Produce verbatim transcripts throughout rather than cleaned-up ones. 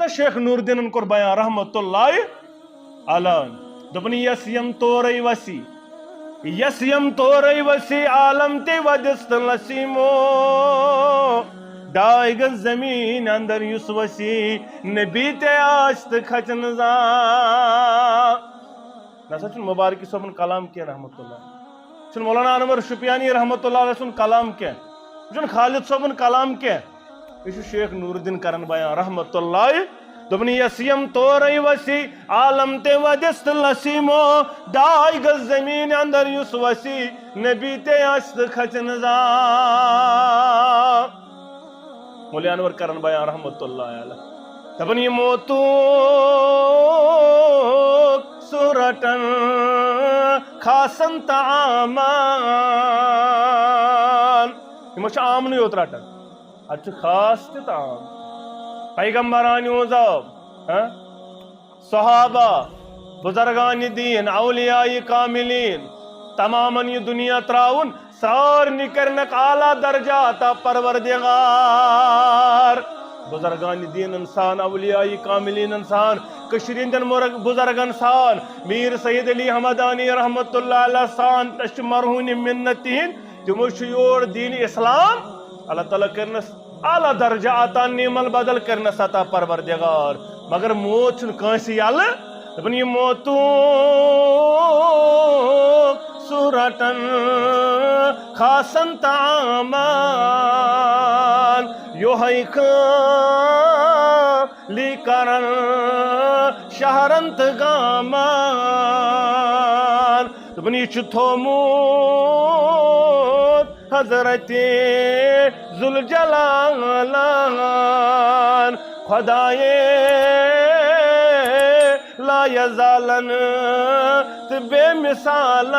شیخ نور الدینن کوٚر بیان رحمت اللہ علیہ۔ دوٚپُن، یس یم تورے وسی، یس یم تورے وسی عالم تہِ ودِس تہٕ لسیمو۔ ڈاے گز زمین اندر یُس وسی، نبی تہِ آسہِ تہٕ کھژِ نہٕ زانٛہہ۔ نسا چھُنہٕ مبارکی صٲبُن کلام کینٛہہ رحمت اللہ، چھُنہٕ مولانا انور شُپیانی رحمت اللہ علیہ سُنٛد کلام کینٛہہ، یہِ چھُنہٕ خالد صٲبُن کلام کینٛہہ، یہِ چھُ شیخ نور الدین کرن بیان رحمت اللہ۔ دوٚپُن، یس یم تورے وسی عالم تہِ ودِس تہٕ لسیمو، ڈاے گز زمین اندر یُس وسی، نبی تہِ آسہِ تہٕ کھژِ نہٕ زانٛہہ۔ مولوی انور کرن بیان رحمت اللہ علیہ۔ دپان، یہِ موتُک سُہ رٹن خاصن تہٕ عامن۔ یِمو چھُ عامنٕے یوت رٹان، اتھ چھُ خاص تہِ تہٕ عام۔ پیغمبرانہِ ہُنٛد آو، ہاں؟ صحابہ، بزرگان دین، اولیاء کاملین، تمامن یہِ دنیا تراوُن، سارنٕے کرنکھ اعلیٰ درجہ عطا پروردگار۔ بزرگان دین انسان، اولیاء کاملین انسان، کشرین دین مرگ بزرگ انسان، میر سید علی حمدانی رحمت اللہ علیہ سان، تس چھِ مرہون منت تہند، تِمو چھُ یور دین اسلام، اللہ تعالیٰ کرنس اعلیٰ درجہ عطا، نعم البدل کرنس عطا پروردگار۔ مگر موت چھُنہٕ کٲنٛسہِ یلہٕ۔ دپان، یہِ موتُک سُہ رٹن خاصن تہٕ عامن، یوہے خٲلی کرن شہرن تہٕ گامن۔ دپان، یہِ چھُ تھوٚومُت حضرت ذوالجلالن خدایے لا یزالن تہٕ بے مثالن۔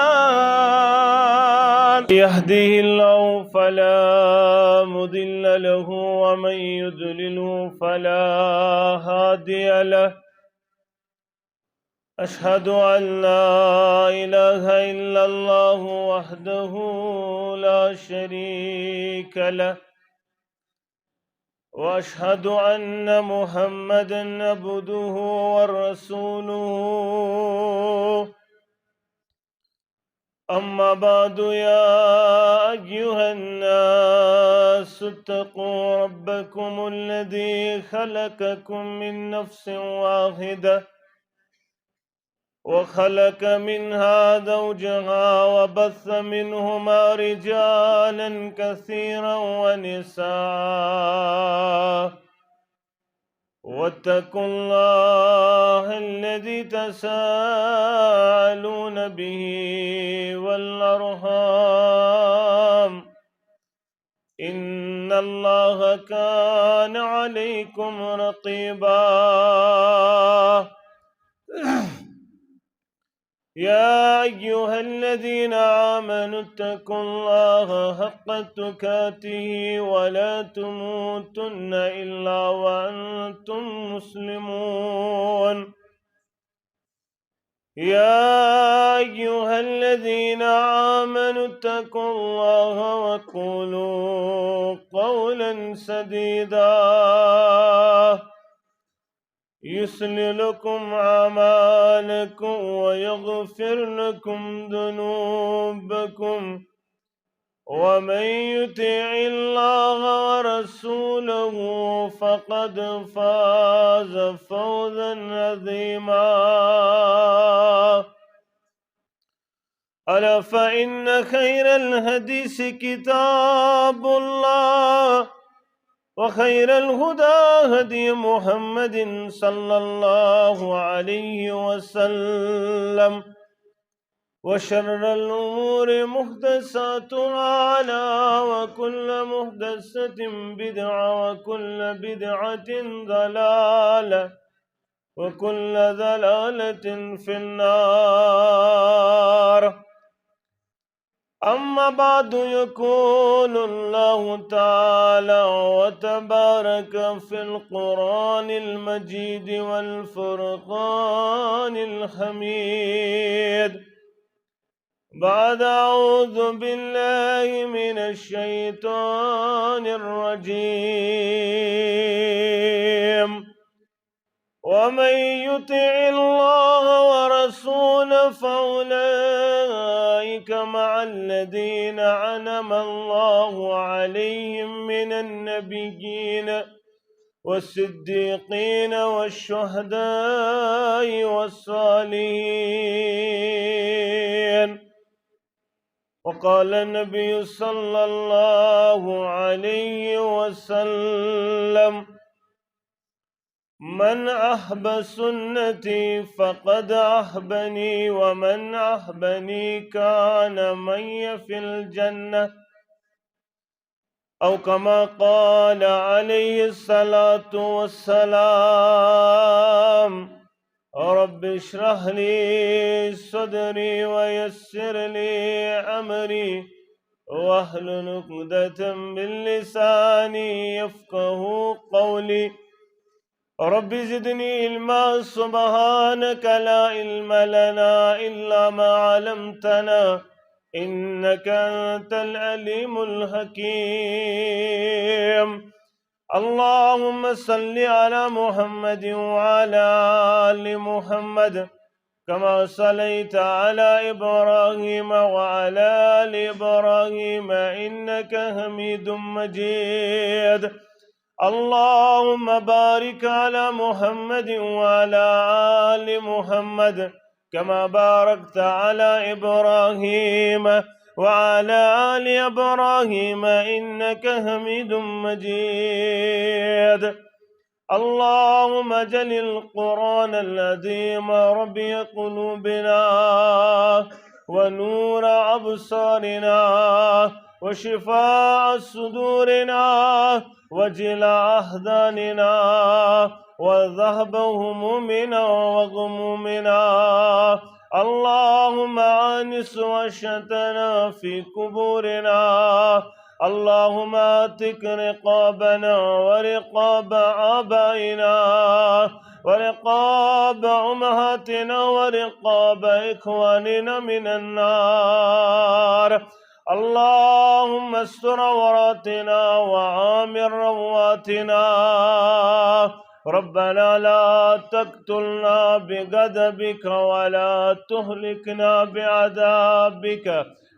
يهده الله فلا مضل له ومن يضلله فلا هادي له. أشهد أن لا إله إلا الله وحده لا شريك له، وأشهد أن محمدا عبده ورسوله. أما بعد، يا أيها الناس اتقوا ربكم الذي خلقكم من نفس واحدة وخلق منها زوجها وبث منهما رجالا كثيرا ونساء، واتقوا الله الذي تساءلون به والأرحام، إن الله كان عليكم رقيبا. يا أيها الذين آمنوا اتقوا الله حق تقاته ولا تموتن إلا وأنتم مسلمون. يا أيها الذين آمنوا اتقوا الله وقولوا قولا سديدا يصلح لكم أعمالكم ويغفر لكم ذنوبكم، ومن يطع الله ورسوله فقد فاز فوزا عظيما. ألا فإن خير الحديث كتاب الله، وخير الهدى هدي محمد صلى الله عليه وسلم، وشر الأمور محدثاتها، ألا وكل محدثة بدعة، وكل بدعة ضلالة، وكل ضلالة في النار. أما بعد، يقول الله تعالى وتبارك في القرآن المجيد والفرقان الحميد، بعد أعوذ بالله من الشيطان الرجيم. ومن يطع الله ورسوله فأولئك مع الذين أنعم الله عليهم من النبيين والصديقين والشهداء والصالحين. وقال النبي صلى الله عليه وسلم: من أحب سنتي فقد أحبني، ومن أحبني كان معي في الجنة. أو كما قال عليه الصلاة والسلام. رب اشرح لي صدري ويسر لي أمري واحلل عقدة من لساني يفقه قولي. رب زدني علما، سبحانك لا علم لنا إلا ما علمتنا، إنك أنت العليم الحكيم. اللهم صل على محمد وعلى آل محمد، كما صليت على إبراهيم وعلى آل إبراهيم إنك حميد مجيد. اللهم بارك على محمد وعلى آل محمد، كما باركت على إبراهيم وعلى آل إبراهيم إنك حميد مجيد. اللهم اجعل القرآن العظيم ربيع قلوبنا ونور أبصارنا وشفاء صدورنا وجلاء أحزاننا وذهاب همومنا وغمومنا. اللهم آنس وحشتنا في قبورنا. اللهم اعتق رقابنا ورقاب آبائنا ورقاب أمهاتنا ورقاب إخواننا من النار. اللهم استر عوراتنا وآمن روعاتنا. ربنا لا تقتلنا بغضبك ولا تهلكنا بعذابك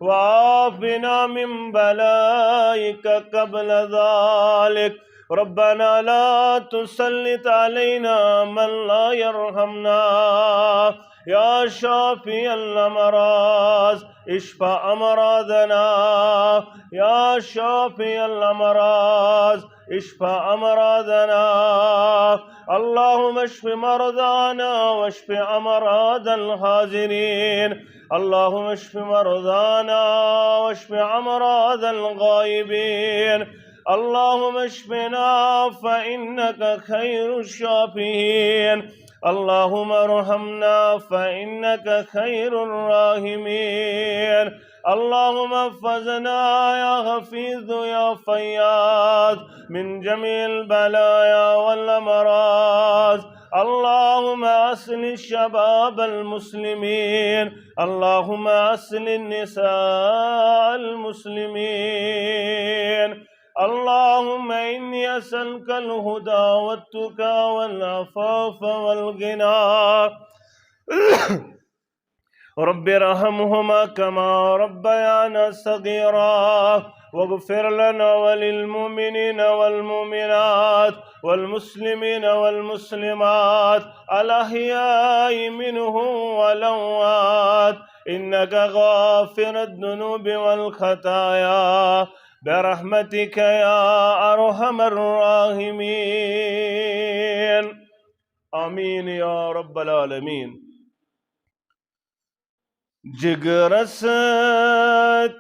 وعافنا من بلائك قبل ذلك. ربنا لا تسلط علينا من لا يرحمنا. يا شافي الأمراض، اشف أمراضنا. يا شافي الأمراض، اشف أمراضنا. اللهم اشف مرضانا واشف أمراض الحاضرين. اللهم اشف مرضانا واشف أمراض الغائبين. اللهم اشفنا فإنك خير الشافين. اللهم ارحمنا فإنك خير الراحمين. اللهم احفظنا يا حفيظ يا فياض من جميع البلايا والأمراض. اللهم أصلح شباب المسلمين. اللهم أصلح نساء المسلمين. اللهم إني أسألك الهدى والتقى والعفاف والغنى. رب ارحمهما كما ربيانا صغيرا. واغفر لنا وللمؤمنين والمؤمنات والمسلمين والمسلمات الأحياء منهم والأموات إنك غافر الذنوب والخطايا برحمتك يا أرحم الراحمين. آمين يا رب العالمين. جگرس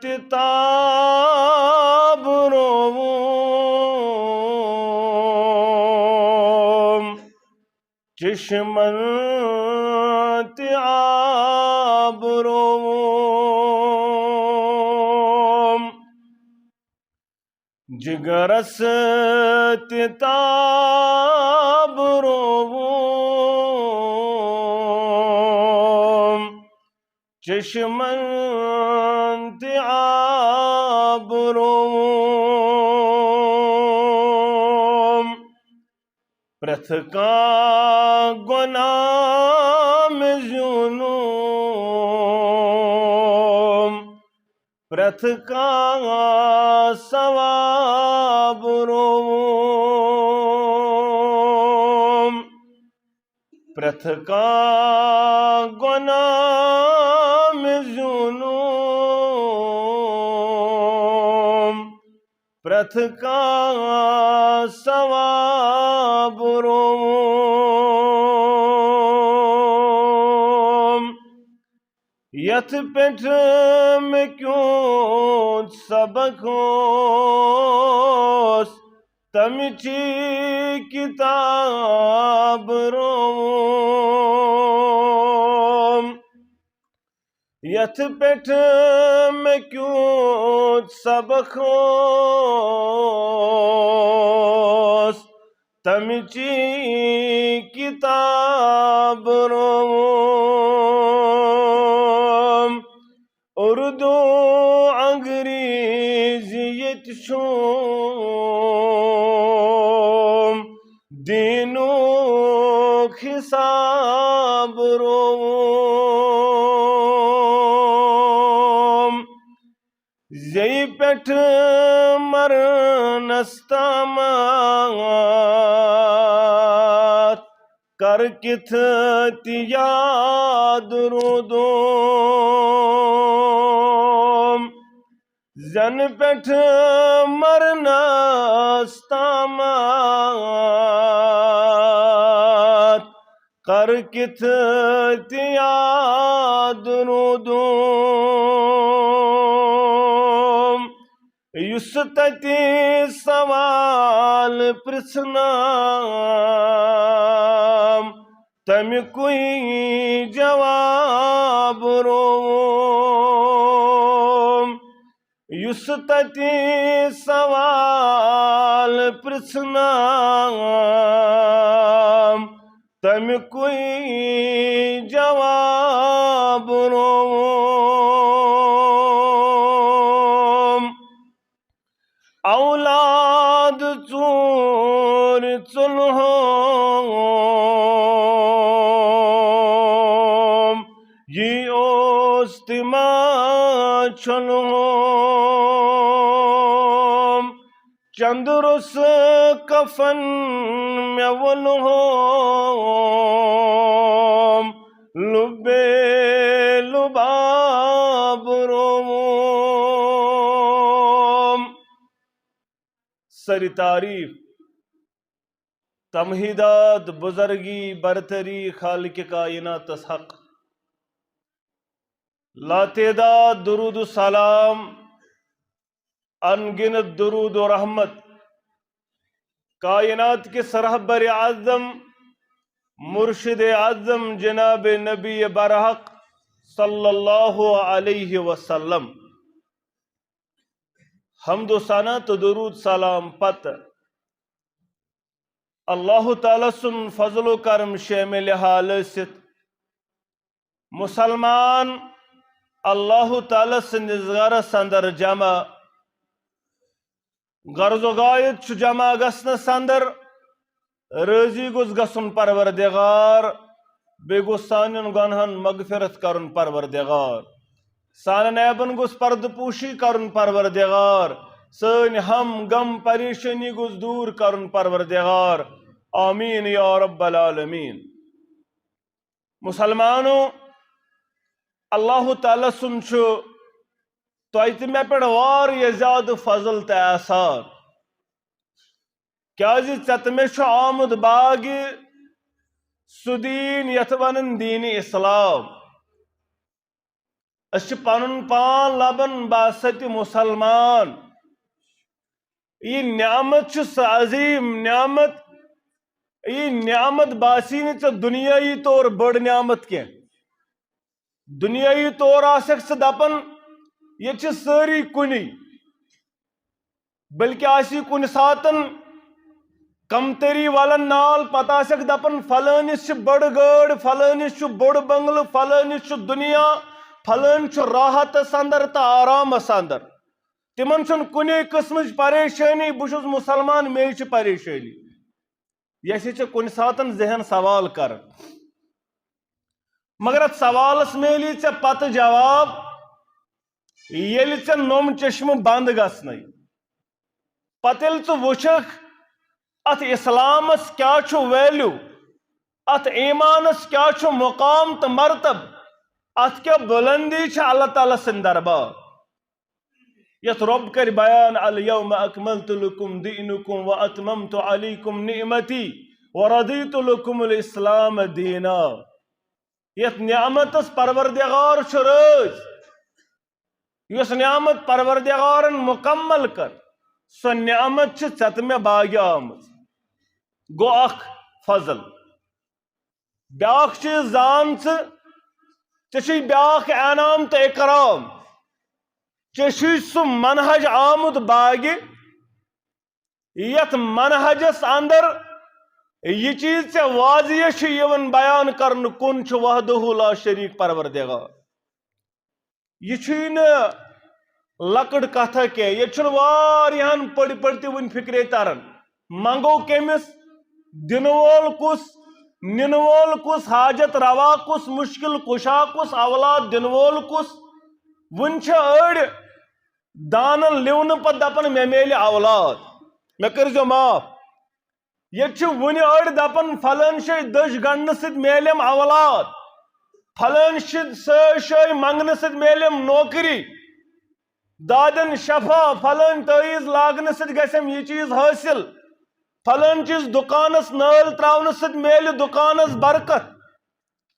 تہِ تاب رووُم، چشمن تہِ آب رووُم۔ جگرس تہِ تاب رووُم، چشمن تہِ آب رووُم۔ پرٛٮ۪تھ پرٛٮ۪تھ کانٛہہ گۄناہ مےٚ زیوٗنُم، پرٛٮ۪تھ کانٛہہ ثواب رووُم، پرٛٮ۪تھ کانٛہہ گۄناہ مےٚ زیوٗنُم، پرٛٮ۪تھ کانٛہہ ثواب رووُم۔ یتھ پٮ۪ٹھ مےٚ کیُتھ سبق اوس، تمچی کتاب رووُم۔ یتھ پٮ۪ٹھ مےٚ کیُتھ سبق اوس، تمچی کتاب رووُم۔ اردو، انگریزی ییٚتہِ چھُم، دیٖنُک حساب رووُم۔ زیٚیہِ پٮ۪ٹھ مرنس تامتھ کر کِتھ تہِ یاد روٗدُم۔ زٮ۪نہٕ پٮ۪ٹھ مرنس تامتھ کر کِتھ تہِ یاد روٗدُم۔ یُس تتہِ سوال پرژھنام، تمیُکُے جواب رووُم۔ یُس تتہِ سوال پرژھنام، تمیُکُے جواب رووُم۔ اولاد ژوٗرِ ژُلہوم، یی اوس تہِ ما چھُلہوم۔ چندٕ روٚس کفن مےٚ وولہوم، لُبے لُباب رووُم۔ سر تعریف، تمہیدات، بزرگی، برتری خالق کائناتس حق۔ لاتعداد درود و سلام، ان گنت درود و رحمت کائنات کِس رہبر اعظم، مرشد اعظم جناب نبی برحق صلی اللہ علیہ وسلم۔ حمد و ثنا تہٕ درود سلام پتہٕ اللہ تعالیٰ سُنٛد فضل و کرم شامل حال ٲسِتھ، مسلمان اللہ تعالیٰ سٕنٛدِس گرس اندر جمع، غرض و غایت چھُ جمع گژھنس اندر، رٲضی گوٚژھ گژھُن پروردگار، بیٚیہِ گوٚژھ سانٮ۪ن گۄنہن مغفرت کرُن پروردگار، سانٮ۪ن عیبن گوٚژھ پردٕ پوشی کرُن پروردگار، سٲنۍ ہم غم پریشٲنی گوٚژھ دوٗر کرُن پروردگار۔ آمین یا رب العالمین۔ مسلمانو، اللہ تعالیٰ سُنٛد چھُ تۄہہِ تہٕ مےٚ پٮ۪ٹھ واریاہ زیادٕ فضل تہٕ احسان، کیازِ ژےٚ تہٕ مےٚ چھُ آمُت باگہِ سُہ دیٖن یتھ ونان دیٖنِ اسلام۔ أسۍ چھِ پنُن پان لبان باسطِ مسلمان۔ یہِ نعمت چھِ سۄ عظیٖم نعمت، یہِ نعمت باسی نہٕ ژےٚ دُنیٲیی طور بٔڑ نعمت کینٛہہ۔ دُنیٲیی طور آسکھ ژٕ دپان، ییٚتہِ چھِ سٲری کُنی، بلکہِ آسی کُنہِ ساتن کمتری ولن نال، پتہٕ آسکھ دپان، فلٲنِس چھِ بٔڑ گٲڑ، فلٲنِس چھُ بوٚڑ بنگلہٕ، فلٲنِس چھُ دُنیا، فلٲنۍ چھُ راحتس اندر تہٕ آرامس اندر۔ تِمن چھُنہٕ کُنے قٕسمٕچ پریشٲنی، بہٕ چھُس مسلمان، مے چھِ پریشٲنی۔ یہِ ہسا چھِ کُنہِ ساتن ذہن سوال کران، مگر اتھ سوالس میلی ژےٚ پتہٕ جواب، ییٚلہِ ژےٚ نوٚم چشمہٕ بند گژھنَے۔ پتہٕ ییٚلہِ ژٕ وٕچھکھ اتھ اسلامس کیٛاہ چھُ value، اتھ ایمانس کیٛاہ چھُ مقام تہٕ مرتب، اتھ کیٛاہ بلندی چھِ اللہ تعالیٰ سٕنٛدِ دربار۔ یتھ رۄب کرِ بیان، الیوم اکملت لکم دینکم و اتممت علیکم نعمتی و رضیت لکم الاسلام دینا۔ یتھ نعمتس پروردگار چھُ رٲضۍ، یۄس نعمت پروردگارن مکمل کٔر، سۄ نعمت چھِ ژےٚ تہٕ مےٚ باگہِ آمٕژ۔ گوٚو اکھ فضل۔ بیاکھ چیٖز زان ژٕ، ژےٚ چھُے بیاکھ انعام تہٕ اکرام، ژےٚ چھُے سُہ منہج آمُت باگہِ، یتھ منہجس اندر یہِ چیٖز ژےٚ واضح چھُ یِوان بیان کرنہٕ، کُن چھُ وحدہ لا شریک پروردگار۔ یہِ چھُے نہٕ لۄکٕٹ کتھا کینٛہہ، ییٚتہِ چھُنہٕ واریاہن پٔرۍ پٔرۍ تہِ وُنہِ فکرے تران۔ منگو کٔمِس؟ دِنہٕ وول کُس؟ نِنہٕ وول کُس؟ حاجت روا کُس؟ مشکل کشا کُس؟ اولاد دِنہٕ وول کُس؟ وُنہِ چھِ أڑۍ دانن لِونہٕ پتہٕ دپان، "مےٚ میلہِ اولاد، مےٚ کٔرۍزیو معاف۔" ییٚتہِ چھِ وُنہِ أڑۍ دپان، فلٲنۍ جایہِ دٔج گنڈنہٕ سۭتۍ میلیم اولاد، فلٲنۍ جایہِ سٲے شٲے منگنہٕ سۭتۍ میلیم نوکری، دادٮ۪ن شفا، فلٲنۍ تعویذ لاگنہٕ سۭتۍ گژھیم یہِ چیٖز حٲصِل، فلٲنۍ چیٖز دُکانس نٲلۍ تراونہٕ سۭتۍ میلہِ دُکانس برکت۔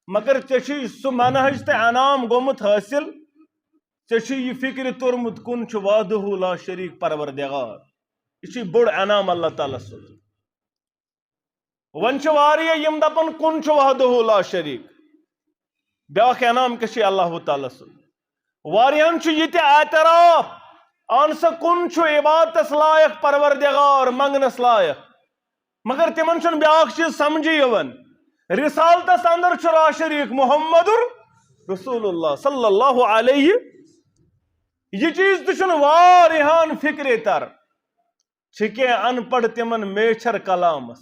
مگر ژےٚ چھُے سُہ منہج تہٕ انعام گوٚمُت حٲصِل، ژےٚ چھُے یہِ فکرِ توٚرمُت، کُن چھُ وحدہ لا شریک پروردگار۔ یہِ چھُے بوٚڑ انعام اللہ تعالیٰ سُنٛد۔ وۄنۍ چھِ واریاہ یِم دپان، کُن چھُ وحدہ لا شریک، بیاکھ انعام کیٛاہ چھُ اللہ تعالیٰ سُنٛد؟ واریاہن چھُ یہِ تہِ اعتراف، اہن سا، کُن چھُ عبادتس لایق پروردگار، منگنس لایق، مگر تِمن چھُنہٕ بیاکھ چیٖز سمجھے یِوان۔ رسالتس اندر چھُ لا شریک محمد رسول اللہ صلی اللہ علیہ۔ یہِ چیٖز تہِ چھُنہٕ واریاہن فکرے تر۔ چھِ کینٛہہ ان پڑھ تِمن میچھر کلامس،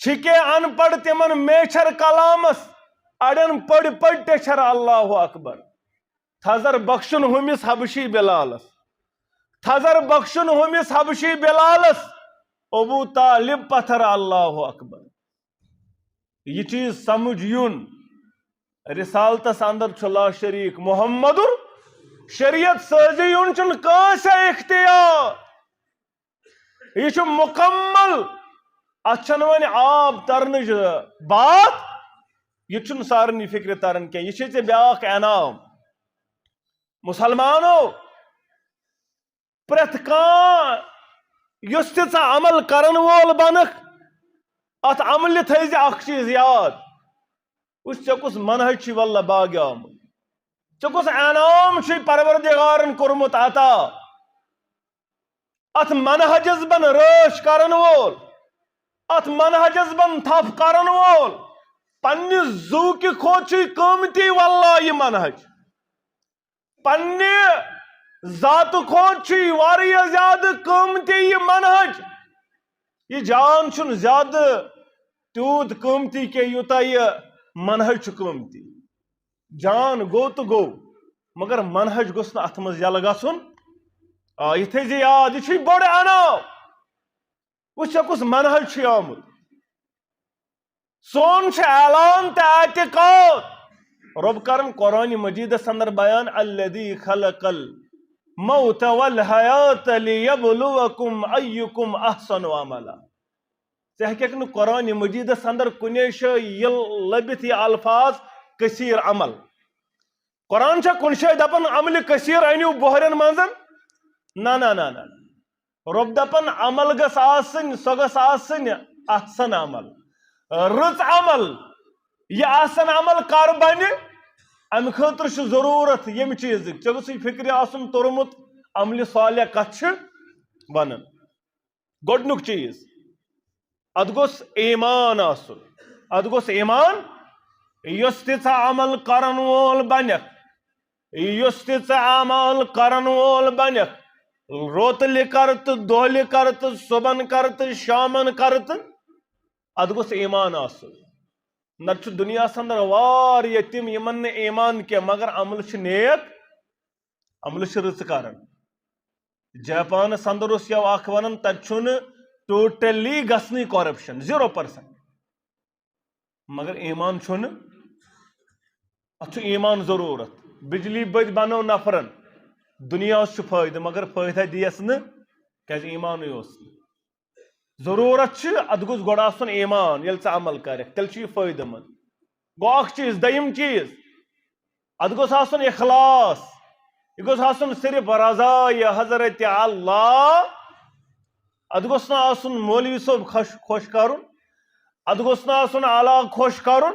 چھِ کینٛہہ ان پڑھ تِمن میچھر کلامس، اڑٮ۪ن پٔڑۍ پٔڑۍ ٹیچھر اللہ اکبر۔ تھزر بخشُن ہُمِس حبشی بلالس، تھزر بخشُن ہُمِس حبشی بلالس، ابو طالب پتھر اللہ اکبر۔ یہِ چیٖز سمجھ یُن، رسالتس اندر چھُ لا شریک محمد شریعت سازی یُن چھُنہٕ کٲنٛسہِ اختیار۔ یہِ چھُ مکمل، اتھ چھنہٕ وۄنۍ آب ترنٕچ باتھ، یہِ چھُنہٕ سارنٕے فکرِ تران کینٛہہ۔ یہِ چھے ژےٚ بیاکھ انعام۔ مسلمانو، پرٛٮ۪تھ کانٛہہ یُس تہِ ژٕ عمل کرن وول بنکھ، اتھ عملہِ تھٲیزِ اکھ چیٖز یاد، وٕچھ ژےٚ کُس منہج چھُے واللہ باغی آمُت، ژےٚ کُس انعام چھُے پروردگارن کوٚرمُت عطا۔ اتھ منہجس بن رٲچھ کرن وول، اتھ منہجس بن تھپھ کرن وول، پننہِ زُوکہِ کھۄتہٕ چھُے قۭمتی واللہ یہِ منہج۔ پننہِ ذاتہٕ کھۄتہٕ چھُ یہِ واریاہ زیادٕ قۭمتی یہِ منہج۔ یہِ جان چھُنہٕ زیادٕ تیوٗت قۭمتی کینٛہہ، یوٗتاہ یہِ منہج چھُ قۭمتی۔ جان گوٚو تہٕ گوٚو، مگر منہج گوٚژھ نہٕ اتھ منٛز یَلہٕ گژھُن۔ آ، یہِ تھٲیزِ یاد، یہِ چھُے بوٚڑ انعام۔ وٕچھ، ژےٚ کُس منہج چھُے آمُت۔ سون چھُ اعلان تہٕ اعتقاد۔ رۄب کرن قرآن مجیدس اندر بیان، الذی خلق الموت والحیات لیبلوکم ایکم احسن عملا۔ ژےٚ ہیٚککھ نہٕ قرآن مجیدس اندر کُنے جایہِ یہِ لٔبِتھ یہِ الفاظ کثیر عمل۔ قرآن چھا کُنہِ جایہِ دپان عملہِ کثیر أنِو بۄہرٮ۪ن منٛز؟ نہ، نہ، نہ، نہ۔ رۄب دپان عمل گٔژھ آسٕنۍ، سۄ گٔژھ آسٕنۍ احسن عمل، رٕژ عمل۔ یہِ احسن عمل کر بنہِ؟ امہِ خٲطرٕ چھُ ضروٗرت ییٚمہِ چیٖزٕکۍ۔ ژےٚ گوٚژھُے فکرِ آسُن توٚرمُت عملِ صالح کتھ چھِ ونان۔ گۄڈنیُک چیٖز، اتھ گوٚژھ ایمان آسُن۔ اتھ گوٚژھ ایمان، یُس تہِ ژٕ عمل کرن وول بنکھ، یُس تہِ ژٕ اعمال کرن وول بنکھ، روتلہِ کر تہٕ دۄہلہِ کر تہٕ صبحن کر تہٕ شامن کر تہٕ اتھ گوٚژھ ایمان آسُن۔ نتہٕ چھُ دُنیاہس اندر واریاہ تِم، یِمن نہٕ ایمان کینٛہہ، مگر عمل چھِ نیک، عمل چھِ رٕژ کران۔ جاپانس اندر اوس یَوٕ اکھ ونان، تتہِ چھُنہٕ ٹوٹلی گژھنٕے کرپشن، زیٖرو پرسنٹ۔ مگر ایمان چھُنہٕ، اتھ چھُ ایمان ضروٗرت۔ بجلی بٔتۍ بنٲو نفرن، دُنیاہس چھُ فٲیدٕ، مگر فٲیدٕ دیس نہٕ، کیازِ ایمانٕے اوس نہٕ۔ ضروٗرت چھِ، اتھ گوٚژھ گۄڈٕ آسُن ایمان، ییٚلہِ ژٕ عمل کرکھ، تیٚلہِ چھُ یہِ فٲیدٕ مند۔ گوٚو اکھ چیٖز۔ دوٚیِم چیٖز، اتھ گوٚژھ آسُن اخلاص، یہِ گوٚژھ آسُن صرف رضا یہِ حضرت اللہ۔ اتھ گوٚژھ نہٕ آسُن مولوی صٲب خۄش، خۄش کرُن، اتھ گوٚژھ نہٕ آسُن علاقہٕ خۄش کرُن،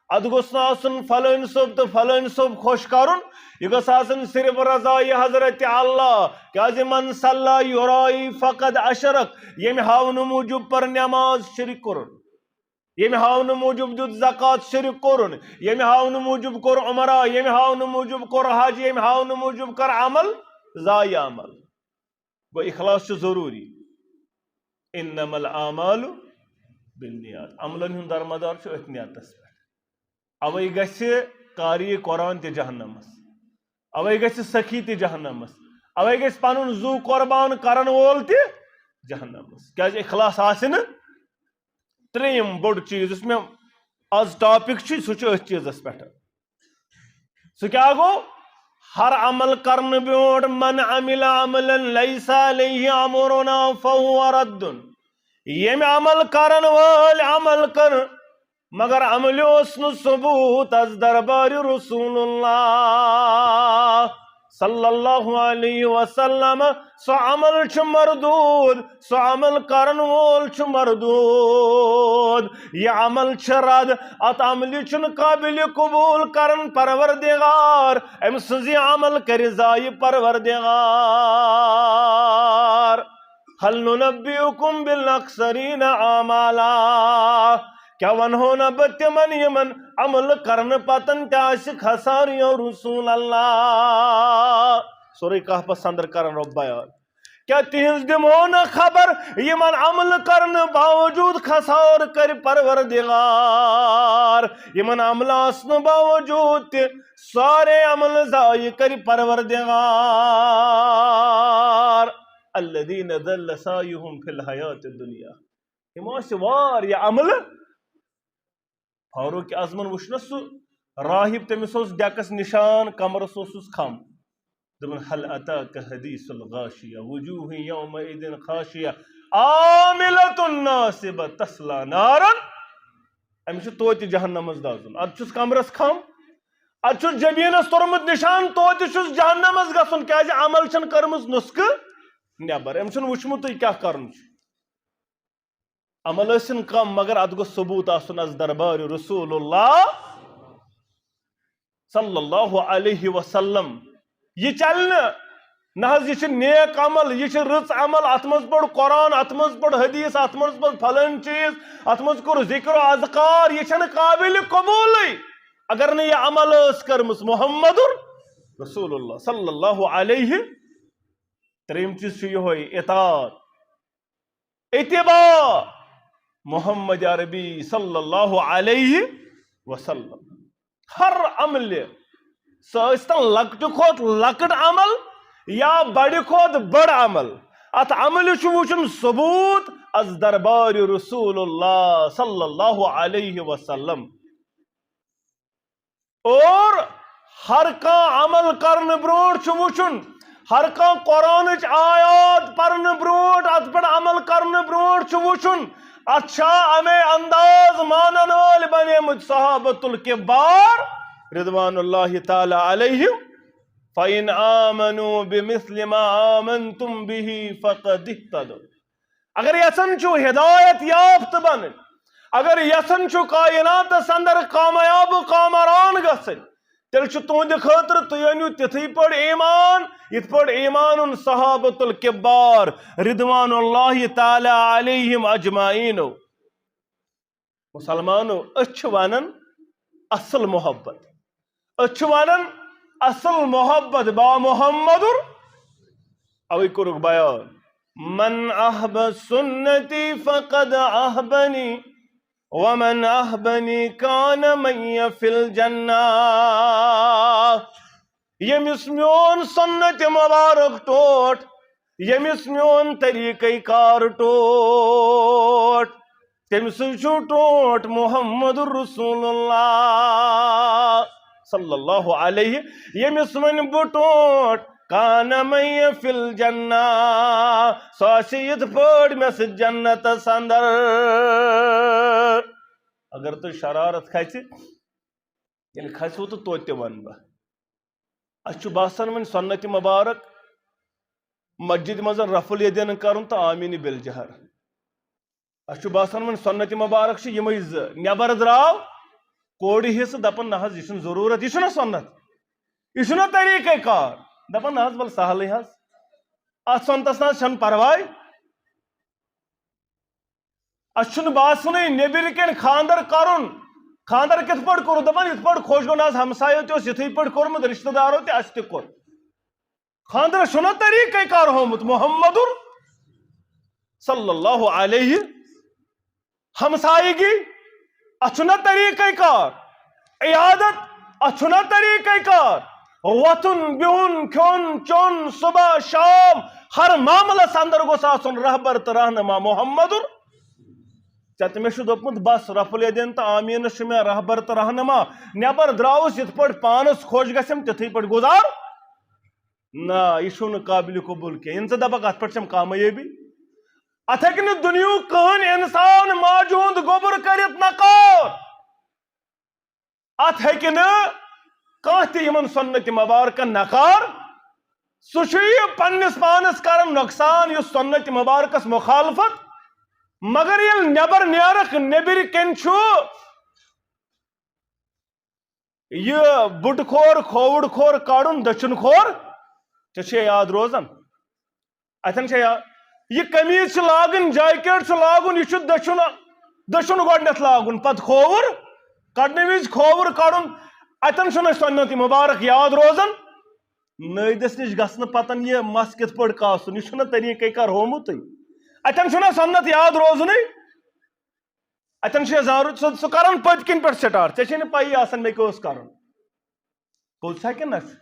اتھ گوٚژھ نہٕ آسُن فلٲنۍ صٲب تہٕ فلٲنۍ صٲب خۄش کرُن، یہِ گوٚژھ آسُن صرف رضا یہِ حضرت اللہ۔ کیازِ من صلی یرائی فقد اشرک، ییٚمہِ ہاونہٕ موٗجوٗب پٔر نماز، شرک کوٚرُن۔ ییٚمہِ ہاونہٕ موٗجوٗب دیُت زکوٰۃ، شرک کوٚرُن۔ ییٚمہِ ہاونہٕ موٗجوٗب کوٚر عمرہ، ییٚمہِ ہاونہٕ موٗجوٗب کوٚر حج، ییٚمہِ ہاونہٕ موٗجوٗب کٔر عمل، ضایع عمل۔ گوٚو اخلاص چھُ ضروٗری۔ انما الاعمال بالنیات، عملن ہُنٛد درمدار چھُ أتھۍ نیتس پٮ۪ٹھ۔ اوے گژھِ قاری قرآن تہِ جہنمس، اوے گژھِ سخی تہِ جہنمس، اوے گژھِ پنُن زُو قربان کرن وول تہِ جہنمس، کیازِ اخلاص آسہِ نہٕ۔ ترٛیٚیِم بوٚڑ چیٖز یُس مےٚ آز ٹاپک چھُ، سُہ چھُ أتھۍ چیٖزس پٮ۪ٹھ۔ سُہ کیٛاہ گوٚو؟ ہر عمل کرنہٕ برونٛٹھ، من عمل عملا لیس علیہ امرنا فہو رد۔ ییٚمہِ عمل کرن وٲلۍ عمل کٔر، مگر عملہِ اوس نہٕ ثبوت از دربارِ رسول اللہ صلی اللہ علیہ وسلم، سُہ عمل چھُ مردود، سُہ عمل کرن وول چھُ مردود۔ یہِ عمل چھُ رد، اتھ عملہِ چھُنہٕ قابل قبول کرن پروردگار۔ أمۍ سٕنٛز یہِ عمل کرِ ضایع پروردگار۔ هل ننبئكم بالأخسرين أعمالا؟ کیا ونہو نہ بہٕ تِمن، یِمن عمل کرنہٕ پتن تہِ آسہِ خسار یا رسول اللہ؟ سورہ کہفس اندر کرن رب بیان۔ کیا تِہنٛز دِمہو نہٕ خبر، یِمن عمل کرنہٕ باوجود خسار کرِ پروردگار؟ یِمن عمل آسنہٕ باوجود تہِ سارے عمل ضایع کرِ پروردگار۔ الذين ضل سعيهم في الحياة الدنيا۔ یِم ٲسۍ واریاہ عملہٕ۔ فاروق اعظمن وُچھ نہ سُہ راہب، تٔمِس اوس ڈیکس نشان، کمرس اوسُس کھم۔ دوٚپُن، هل أتاك حديث الغاشية وجوه يومئذ خاشعة عاملة ناصبة تصلى نارا۔ أمِس چھُ توتہِ جہنمس دزُن۔ اتھ چھُس کمرس کھم، اتھ چھُس جبینس توٚرمُت نشان، توتہِ چھُس جہنمس گژھُن، کیازِ عمل چھَنہٕ کٔرمٕژ نُسخہٕ نٮ۪بر۔ أمۍ چھُنہٕ وُچھمُتٕے کیٛاہ کرُن چھُ۔ عمل ٲسِن کم، مگر اتھ گوٚژھ ثبوت آسُن از دربار رسول اللہ صلی اللہ علیہ وسلم۔ یہِ چلہِ نہٕ۔ نہ حظ، یہِ چھِ نیک عمل، یہِ چھِ رٕژ عمل، اتھ منٛز پوٚر قرآن، اتھ منٛز پوٚر حدیث، اتھ منٛز پوٚر فلٲنۍ چیٖز، اتھ منٛز کوٚر ذکر و اذکار، یہِ چھنہٕ قابل قبولٕے اگر نہٕ یہِ عمل ٲس کٔرمٕژ محمد رسول اللہ صلی اللہ علیہ۔ ترٛیٚیِم چیٖز چھُ یِہوٚے اطاعت، اتباع محمد عربی صلی اللہ علیہ وسلم۔ ہر عملہِ، سُہ ٲسۍتن لۄکٹہِ کھۄتہٕ لۄکٕٹ عمل یا بڑِ کھۄتہٕ بٔڑ عمل، اتھ عملہِ چھُ وُچھُن ثبوت از دربار رسول اللہ صلی اللہ علیہ وسلم۔ اور ہر کانٛہہ عمل کرنہٕ برونٛٹھ چھُ وُچھُن، ہر کانٛہہ قرآنٕچ آیات پرنہٕ برونٛٹھ، اتھ پٮ۪ٹھ عمل کرنہٕ برونٛٹھ چھُ وُچھُن، اتھ چھا امے انداز مانن وٲلۍ بنیمٕتۍ صحابۃ الکبار رضوان اللہ تعالی علیہم؟ فَإِنْ آمَنُوا بِمِثْلِ مَا آمَنْتُمْ بِهِ فَقَدِ اهْتَدَوْا۔ اگر یژھان چھُو ہدایت یافتہٕ بنٕنۍ، اگر یژھان چھُو کائناتس اندر کامیاب و کامران گژھٕنۍ، تیٚلہِ چھُ تُہنٛدِ خٲطرٕ، تُہۍ أنِو تِتھٕے پٲٹھۍ ایمان، یِتھ پٲٹھۍ ایمان اوٚن صحابۃ الکبار رضوان اللہ تعالی علیہم اجمعینو۔ مسلمانو، أسۍ چھِ ونان اصل محبت، أسۍ چھِ ونان اصل محبت با محمد۔ اوے کوٚرُکھ بیان، من احب سنتی فقد احبنی، ومن احبنی کان معی فی الجنہ۔ ییٚمِس میون سنت مبارک ٹوٹھ، ییٚمِس میون طریقہ کار ٹوٹھ، تٔمۍ سُنٛد چھُ ٹوٹھ محمد رسول اللہ صلی اللہ علیہ۔ ییٚمِس وۄنۍ بہٕ ٹوٹھ کان معی فی الجنہ، سُہ آسہِ یِتھ پٲٹھۍ مےٚ سۭتۍ جنتس اندر۔ اگر تۄہہِ شرارت کھژِ، ییٚلہِ کھژِوٕ تہٕ توتہِ تہِ وَنہٕ بہٕ۔ اَسہِ چھُ باسان وۄنۍ سنت مبارک مسجد منٛز رفع الیدین کرُن تہٕ آمین بالجہر۔ اَسہِ چھُ باسان وۄنۍ سنت مبارک چھِ یِمے زٕ، نٮ۪بر درٛاو کورِ حصہٕ، دَپان نہ حظ یہِ چھُنہٕ ضروٗرت، یہِ چھُنہ سنت، یہِ چھُنہ طریٖقے کار، دَپان نہ حظ وَلہٕ سہلٕے حظ، اَتھ سنتس نہ حظ چھَنہٕ پرواے۔ اَسہِ چھُنہٕ باسانٕے نیٚبرۍ کِنۍ خانٛدر کرُن۔ خانٛدر کِتھ پٲٹھۍ کوٚرُکھ؟ دَپان یِتھ پٲٹھۍ خۄش گوٚو، نہ حظ ہمسایو تہِ اوس یِتھٕے پٲٹھۍ کوٚرمُت، رشتہٕ دارو تہِ، اَسہِ تہِ کوٚر۔ خانٛدرس چھُنہ طریٖقے کار ہومُت محمدُر صلی اللہ علیہ؟ ہمسایگی، اَتھ چھُنہ طریٖقے کار؟ عیادت، اَتھ چھُنہ طریٖقے کار؟ وۄتھُن، بِہُن، کھیوٚن، چیوٚن، صبح، شام، ہر معاملس اندر گوٚژھ آسُن رہبر تہٕ رہنما محمدُر۔ ژےٚ تہٕ مےٚ چھُ دوٚپمُت، بس رفع الیدین تہٕ آمیٖنس چھُ مےٚ رہبر تہٕ رہنما۔ نٮ۪بر درٛاوُس، یِتھ پٲٹھۍ پانس خۄش گژھٮ۪م، تِتھٕے پٲٹھۍ گُزار۔ نہ، یہِ چھُنہٕ قابلِ قبوٗل کینٛہہ۔ ییٚلہِ ژٕ دَپکھ، اَتھ پٮ۪ٹھ چھَم کامیٲبی۔ اَتھ ہیٚکہِ نہٕ دُنیاہُک کٕہٕنۍ اِنسان ماجہِ ہُنٛد گوٚبُر کٔرِتھ نکار۔ اَتھ ہیٚکہِ نہٕ کانٛہہ تہِ یِمن سنت مبارکن نکار۔ سُہ چھُ یہِ پننِس پانس کران نۄقصان، یُس سنت مبارکس مخالفت۔ مگر ییٚلہِ نٮ۪بر نیرکھ، نیٚبرۍ کِنۍ چھُ یہِ بُٹہٕ کھور، کھووُر کھور کڑُن، دٔچھُن کھور، ژےٚ چھے یاد روزان؟ اتٮ۪ن چھے یاد، یہِ قمیٖض چھِ لاگٕنۍ، جاکیٹ چھُ لاگُن، یہِ چھُ دٔچھُن، دٔچھُن گۄڈٕنٮ۪تھ لاگُن، پتہٕ کھووُر، کڑنہٕ وِزِ کھووُر کڑُن۔ اتٮ۪ن چھُنہٕ اَسہِ سنت مبارک یاد روزان۔ نٲیدس نِش گژھنہٕ پتن یہِ مس کِتھ پٲٹھۍ کاسُن، یہِ چھُنہٕ طریٖقے کار ہومُتٕے۔ اتٮ۪ن چھُنہٕ سنت یاد روزنٕے۔ اتٮ۪ن چھُ یہِ زانُن، ژٕ، ژٕ کران پٔتۍ کِنۍ پٮ۪ٹھ سٹارٹ، ژےٚ چھے نہٕ پَیی آسان مےٚ کیٛاہ اوس کرُن۔ پوٚز چھا کِنہٕ نہ چھُ؟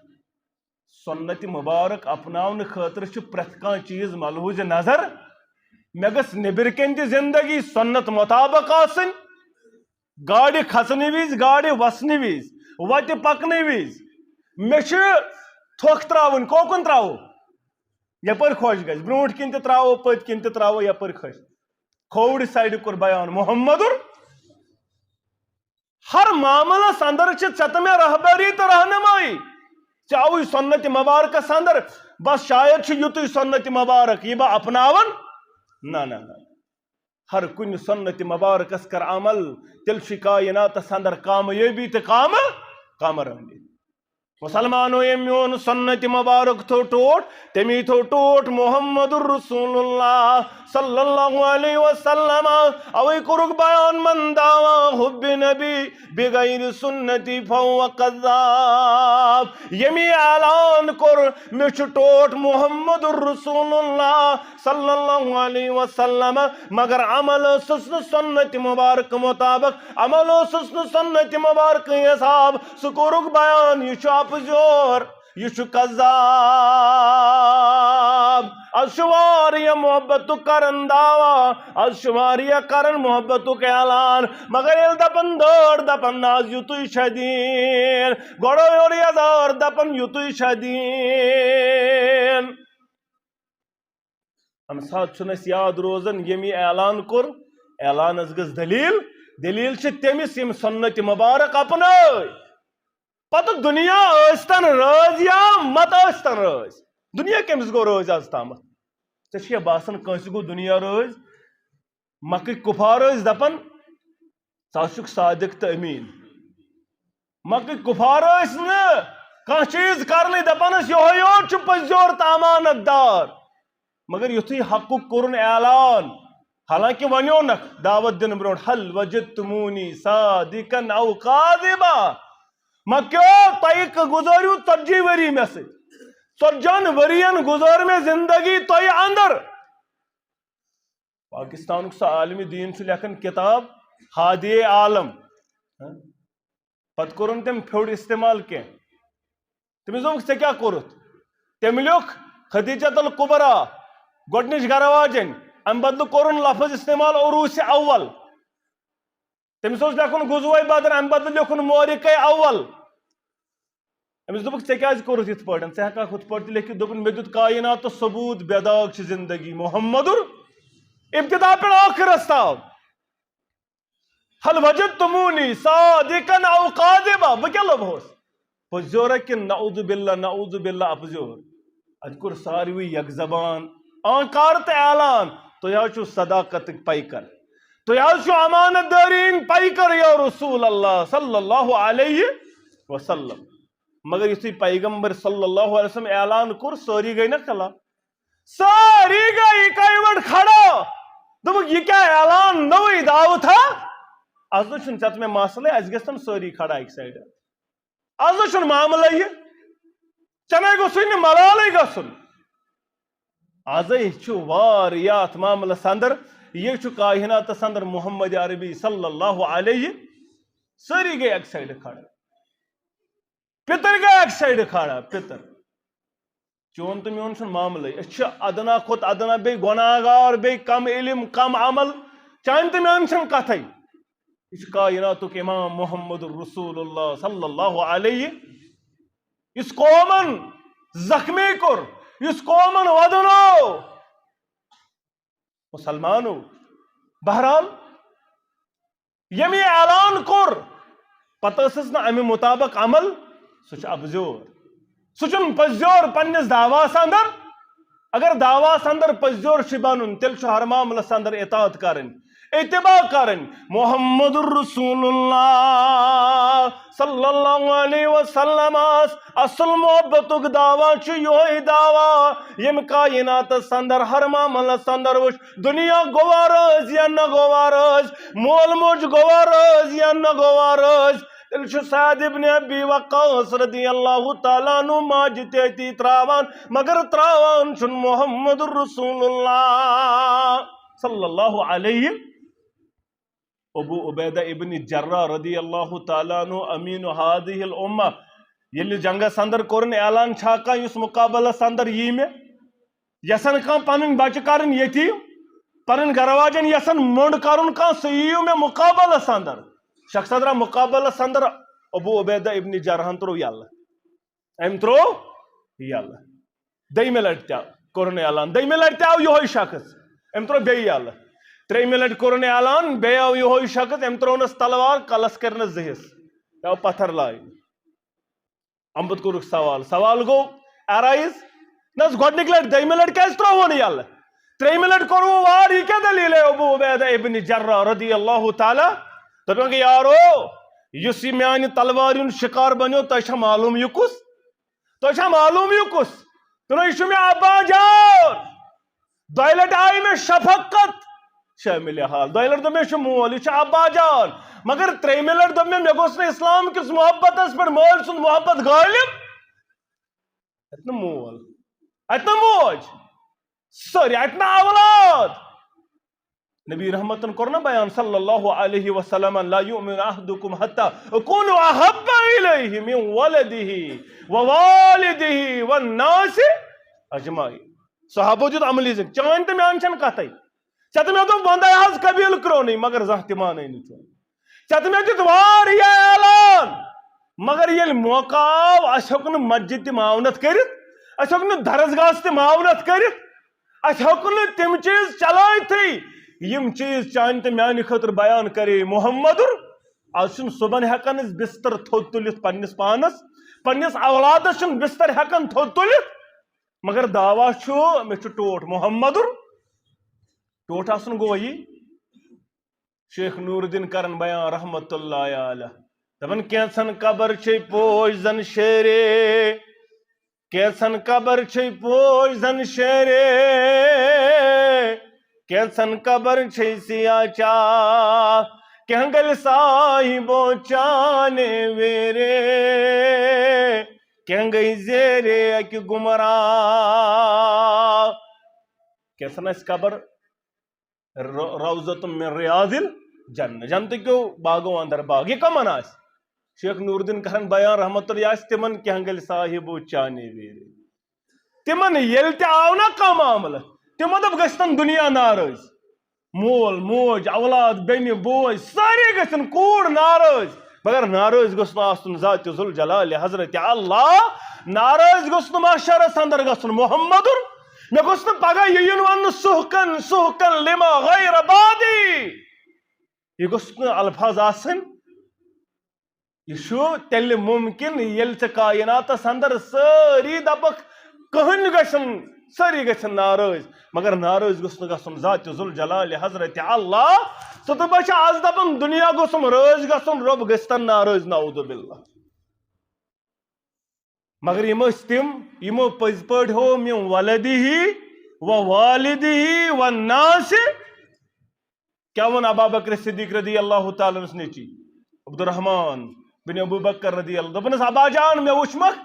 سنت مبارک اپناونہٕ خٲطرٕ چھُ پرٛٮ۪تھ کانٛہہ چیٖز ملحوظ نظر۔ مےٚ گٔژھ نیٚبرۍ کِنۍ تہِ زندگی سنت مطابق آسٕنۍ۔ گاڑِ کھسنہٕ وِزِ، گاڑِ وسنہٕ وِزِ، وتہِ پکنہٕ وِزِ مےٚ چھِ تھۄکھ ترٛاوٕنۍ، کوکُن ترٛاوو؟ یپٲرۍ خۄش گژھِ، برونٛٹھ کِنۍ تہِ ترٛاوو، پٔتۍ کِنۍ تہِ ترٛاوو، یپٲرۍ خۄش۔ کھووُرِ سایڈٕ کوٚر بیان محمدُر۔ ہر معاملس اندر چھِ ژےٚ تہٕ مےٚ رہبری تہٕ رہنمٲیی۔ ژےٚ آوُے سنت مبارکس اندر، بس شاید چھُ یُتُے سنت مبارک یہِ بہٕ اپناون۔ نہ، نہ، نہ۔ ہر کُنہِ سنت مبارکس کر عمل، تیٚلہِ چھُے کائناتس اندر کامیٲبی تہٕ کامہ، کامرٲنی۔ مسلمانو، ییٚمۍ میون سنت مبارک تھوٚو ٹوٹھ، تٔمی تھوٚو ٹوٹھ محمد رسول اللہ صلی اللہ علیہ وسلم۔ اوے کوٚرُکھ بیان، من دعوی حب نبی بغیر سنتی فهو کذاب۔ ییٚمی اعلان کوٚر، مےٚ چھُ ٹوٹھ محمد رسول اللہ صلی اللہ علیہ وسلم، مگر عمل اوسُس نہٕ سنت مبارک مطابق، عمل اوسُس نہٕ سنت مبارک حساب۔ سُہ کوٚرُکھ بیان، یہِ چھُ اپزیور، یہِ چھُ کذاب۔ از چھُ واریاہ محبتُک کران دعویٰ، از چھُ واریاہ کران محبتُک اعلان، مگر ییٚلہِ دپان دٲر، دپان نہ حظ یُتُے چھا دیٖن، گۄڈٕ یورٕ یزار، دپان یُتُے چھا دیٖن۔ امہِ ساتہٕ چھُنہٕ اَسہِ یاد روزان، ییٚمۍ یہِ اعلان کوٚر، اعلانس گٔژھ دٔلیٖل۔ دٔلیٖل چھِ تٔمِس، ییٚمۍ سنت مبارک اپنٲے۔ پتہٕ دُنیا ٲسۍتن رٲضۍ یا مت ٲسۍتن رٲضۍ، دُنیا کٔمِس گوٚو رٲضۍ از تامتھ؟ ژےٚ چھُیا باسان کٲنٛسہِ گوٚو دُنیا رٲضۍ؟ مکٕکۍ کُفار ٲسۍ دپان، ژٕ حظ چھُکھ صادق تہٕ امیٖن۔ مکٕکۍ کُفار ٲسۍ نہٕ کانٛہہ چیٖز کرنٕے، دپان ٲسۍ، یِہوٚے یوت چھُ پٔزیور تہٕ امانت دار۔ مگر یُتھُے حقُک کوٚرُن اعلان، حالانکہ ونیونکھ دعوت دِنہٕ برونٛٹھ، "هل وجدتمونی صادقا او کاذبا؟" مکیو، تۄہہِ گُزٲرِو ژتجی ؤری مےٚ سۭتۍ۔ ژتجن ؤرین گُزٲر مےٚ زندگی تۄہہِ اندر۔ پاکستانُک سُہ عالمِ دیٖن چھُ لیکھان کِتاب، ہادی عالم۔ ہاں؟ پتہٕ کوٚرُن تٔمۍ پھیوٚر استعمال کینٛہہ۔ تٔمِس دوٚپُکھ، "ژےٚ کیٛاہ کوٚرُتھ؟" تٔمۍ لیوٚکھ خدیجہ الکبریٰ، گۄڈٕنِچ گرٕ واجٮ۪ن۔ اَمہِ بدلہٕ کوٚرُن لفظ استعمال عروس اول۔ تٔمِس اوس لیکھُن غزوہ بدر، اَمہِ بدلہٕ لیوٚکھُن مورِکہ اول۔ أمِس دوٚپُکھ، "ژےٚ کیٛازِ کوٚرُتھ یِتھ پٲٹھۍ؟ ژٕ ہٮ۪ککھ ہُتھ پٲٹھۍ تہِ لیکھِتھ۔" دوٚپُن، "مےٚ دیُت کائناتس ثبوت، بے داغ چھِ زندگی محمدُر، ابتدا پٮ۪ٹھ ٲخرس تام۔ ہل وجدتمونی صادقا او کاذبا، بہٕ کیٛاہ لوٚبہوس؟ پوٚزیورا کِنہٕ نعوذ باللہ، نعوذ باللہ اپزیور؟" اتہِ کوٚر ساروٕے یک زبان آنکار تہٕ اعلان، "تُہۍ حظ چھِو صداقتٕکۍ پیکر، تُہۍ حظ چھِو امانت دٲری ہٕنٛدۍ پیکر یا رسول اللہ صلی اللہ علیہ وسلم۔" مگر یُتھُے پیغمبر صلی اللہ علیہ وسلم اعلان کوٚر، سٲری گٔے نہ خلاف، سٲری گٔے اِکے وٹ کھڑا۔ دوٚپُکھ، "یہِ کیٛاہ اعلان نوٚوُے دعوت ہا؟ از نہٕ چھُنہٕ ژےٚ تہٕ مےٚ مسلے، اَسہِ گژھن سٲری کھڑا اَکہِ سایڈٕ۔ از نہٕ چھُنہٕ معاملے یہِ، ژےٚ نَے گوٚژھُے نہٕ ملالے گژھُن۔" ازے چھُ وار یتھ معاملس اندر، یہِ چھُ کائناتس اندر محمد عربی صلی اللہ علیہ، سٲری گٔے اَکہِ سایڈٕ کھڑا۔ پِتٕر گٔے اَکہِ سایڈٕ کھڑا، پِتٕر۔ چون تہٕ میون چھُنہٕ معاملے۔ أسۍ چھِ ادنا کھۄتہٕ ادنا، بیٚیہِ گۄناہگار، بیٚیہِ کم علم، کم عمل۔ چانہِ تہٕ میانہِ چھَنہٕ کتھے۔ یہِ چھُ کائناتُک امام محمد رسول اللہ صلی اللہ علیہ، یُس قومن زخمی کوٚر، یُس قومن ودنو۔ مسلمانو، بہرحال، ییٚمۍ یہِ اعلان کوٚر، پتہٕ ٲسٕس نہٕ امہِ مطابق عمل، سُہ چھُ اپزیور۔ سُہ چھُنہٕ پٔزیور پننِس دعواہس اندر۔ اگر دعواہس اندر پٔزیور چھُ بنُن، تیٚلہِ چھُ ہر معاملس اندر اطاعت کرٕنۍ، اتباع کرٕنۍ۔ محمد رسول اللہ صلی اللہ علیہ وسلم اصل محبتُک دعویٰ چھُ یِہوٚے دعویٰ، ییٚمہِ کائناتس اندر، ہر معاملس اندر وٕچھ، دُنیا گوٚوا رٲضۍ یا نہ گوٚوا رٲضۍ، مول موج گوٚوا رٲضۍ یا نہ گوٚوا رٲضۍ، تیٚلہِ چھُ سعد ابن ابی وقاص رضی اللہ تعالیٰ عنہ ماجہِ تہِ أتی تراوان، مگر تراوان چھُنہٕ محمد رسول اللہ صلی اللہ علیہ۔ ابو عبیدہ ابن جراح رضی اللہ تعالیٰ عنہ امین هذه الامہ، ییٚلہِ جنگس اندر کوٚرُن اعلان، چھا کانٛہہ یُس مقابلس اندر یی مےٚ؟ یژھان کانٛہہ پنٕنۍ بچہِ کرٕنۍ یتیٖم، پنٕنۍ گرٕ واجٮ۪ن یژھان موٚنڈ کرُن کانٛہہ، سُہ یِیِو مےٚ مقابلس اندر۔ شخص درٛاو مقابلس اندر، ابو عبیدہ ابن جراحن ترٛوو یلہٕ۔ أمۍ ترٛوو یلہٕ۔ دوٚیمہِ لٹہِ تہِ کوٚرُن اعلان، دوٚیمہِ لٹہِ تہِ آو یِہوٚے شخص، أمۍ ترٛوو بیٚیہِ یلہٕ۔ ترٛیٚیمہِ لٹہِ کوٚرُن اعلان، بیٚیہِ آو یِہوٚے شخص، أمۍ ترٛوونس تلوار، کلس کٔرنس زٕ حصہٕ، یہِ آو پتھر لاینہٕ۔ اَمہِ پتہٕ کوٚرُکھ سوال، سوال گوٚو arise، نہ حظ، گۄڈٕنِکۍ لٹہِ، دوٚیمہِ لٹہِ کیٛازِ ترٛووُن یلہٕ؟ ترٛیٚیِمہِ لٹہِ کوٚروٕ وار، یہِ کیٛاہ دٔلیٖل ہے ابو عبیدہ ابن جراح رضی اللہ تعالیٰ؟ دوٚپُن، یارو، یُس یہِ میانہِ تلوارِ ہُنٛد شکار بنیو، تۄہہِ چھا معلوم یہِ کُس؟ تۄہہِ چھا معلوم یہِ کُس؟ دوٚپُن، یہِ چھُ مےٚ ابا جان۔ دۄیہِ لٹہِ آیہِ مےٚ شفقت شٲمِلِ حال۔ دۄیہِ لٹہِ دوٚپ مےٚ، یہِ چھُ مول، یہِ چھُ ابا جان۔ مگر ترٛیٚیِمہِ لٹہِ دوٚپ مےٚ، مےٚ گوٚژھ نہٕ اسلام کِس محبتس پٮ۪ٹھ مٲلۍ سُنٛد محبت غٲلب۔ اتہِ نہٕ مول، اتہِ نہٕ موج، سٲری، اتہِ نہٕ اولاد۔ نبی رحمتن کوٚر نا بیان صلی اللہ علیہ وسلم، "لا یؤمن احدکم حتی اکون احب الیہ من ولدہ ووالدہ والناس اجمعین۔" صحابو دیُت عملی زن، چٲنۍ تہٕ میٲنۍ چھنہٕ کتھے۔ ژےٚ تہٕ مےٚ دوٚپ، وۄندے حظ قبیٖلہٕ کرٛونٕے، مگر زانٛہہ تہِ مانَے نہٕ چون۔ ژےٚ تہٕ مےٚ دیُت واریاہ اعلان، مگر ییٚلہِ موقع آو، اَسہِ ہیوٚک نہٕ مسجد تہِ معاونت کٔرِتھ، اَسہِ ہیوٚک نہٕ درسگاہس تہِ معاونت کٔرِتھ، اَسہِ ہیوٚک نہٕ تِم چیٖز چلٲوتھٕے، یِم چیٖز چانہِ تہٕ میانہِ خٲطرٕ بیان کرے محمدُر۔ از چھُنہٕ صُبحن ہٮ۪کان أسۍ بستر تھوٚد تُلِتھ پننِس پانس، پننِس اولادس چھُنہٕ بستر ہٮ۪کان تھوٚد تُلِتھ، مگر دعویٰ چھُ، مےٚ چھُ ٹوٹھ محمدُر۔ ٹوٹھ آسُن گوٚو یہِ۔ شیخ نور الدین کرن بیان رحمت اللہ علیہ۔ دپان، کینٛژن قبر چھے پوش زن شیرے، کینٛژن قبر چھے پوش زن شیرے، کینٛژن قبر چھے سیاہ چاہ، کینٛہہ گلہِ صاحبو چانے ویرے، کینٛہہ گٔے زیرے اکہِ گمراہ۔ کینٛژن آسہِ قبر رو-، روضۃ من ریاض ال-، جنت، جنتہٕ کیو باغو اندر باغ۔ یہِ کمن آسہِ؟ شیخ نور الدین کرن بیان رحمت اللہ آسہِ تِمن کینٛہہ گٔلۍ صاحبو چانے ویرے۔ تِمن ییٚلہِ تہِ آو نا کانٛہہ معاملہٕ، تِمو دوٚپ گٔژھتن دُنیا ناراض۔ مول، موج، اولاد، بیٚنہِ، بوے، سٲری گٔژھن، کوٗر ناراض، مگر ناراض گوٚژھ نہٕ آسُن ذات ذوالجلال حضرت اللہ، ناراض گوٚژھ نہٕ محشرس اندر گژھُن محمدُر۔ مےٚ گوٚژھ نہٕ پگاہ یہِ یُن وننہٕ سُحقن، سُحقن لما غیر بادی۔ یہِ گوٚژھ نہٕ الفاظ آسٕنۍ۔ یہِ چھُ تیٚلہِ مُمکِن، ییٚلہِ ژےٚ کائناتس اندر سٲری دپکھ، کٕہٕنۍ گژھن، سٲری گژھن ناراض، مگر ناراض گوٚژھ نہٕ گژھُن ذات ذوالجلال حضرت اللہ۔ تہٕ تہٕ بہٕ چھِ آز دپان، دُنیا گوٚژھُم رٲضۍ گژھُن، رۄب گٔژھتن ناراض، نعوذ باللہ۔ مگر یِم ٲسۍ تِم، یِمو پٔزۍ پٲٹھۍ ہوو من ولدہ و والدہ و ناس۔ کیٛاہ ووٚن ابا بکر صدیق رضی اللہ تعالیٰ عنس نیٚچی عبدالرحمان بن ابو بکر رضی اللہ، دوٚپنس، ابا جان، مےٚ وُچھمکھ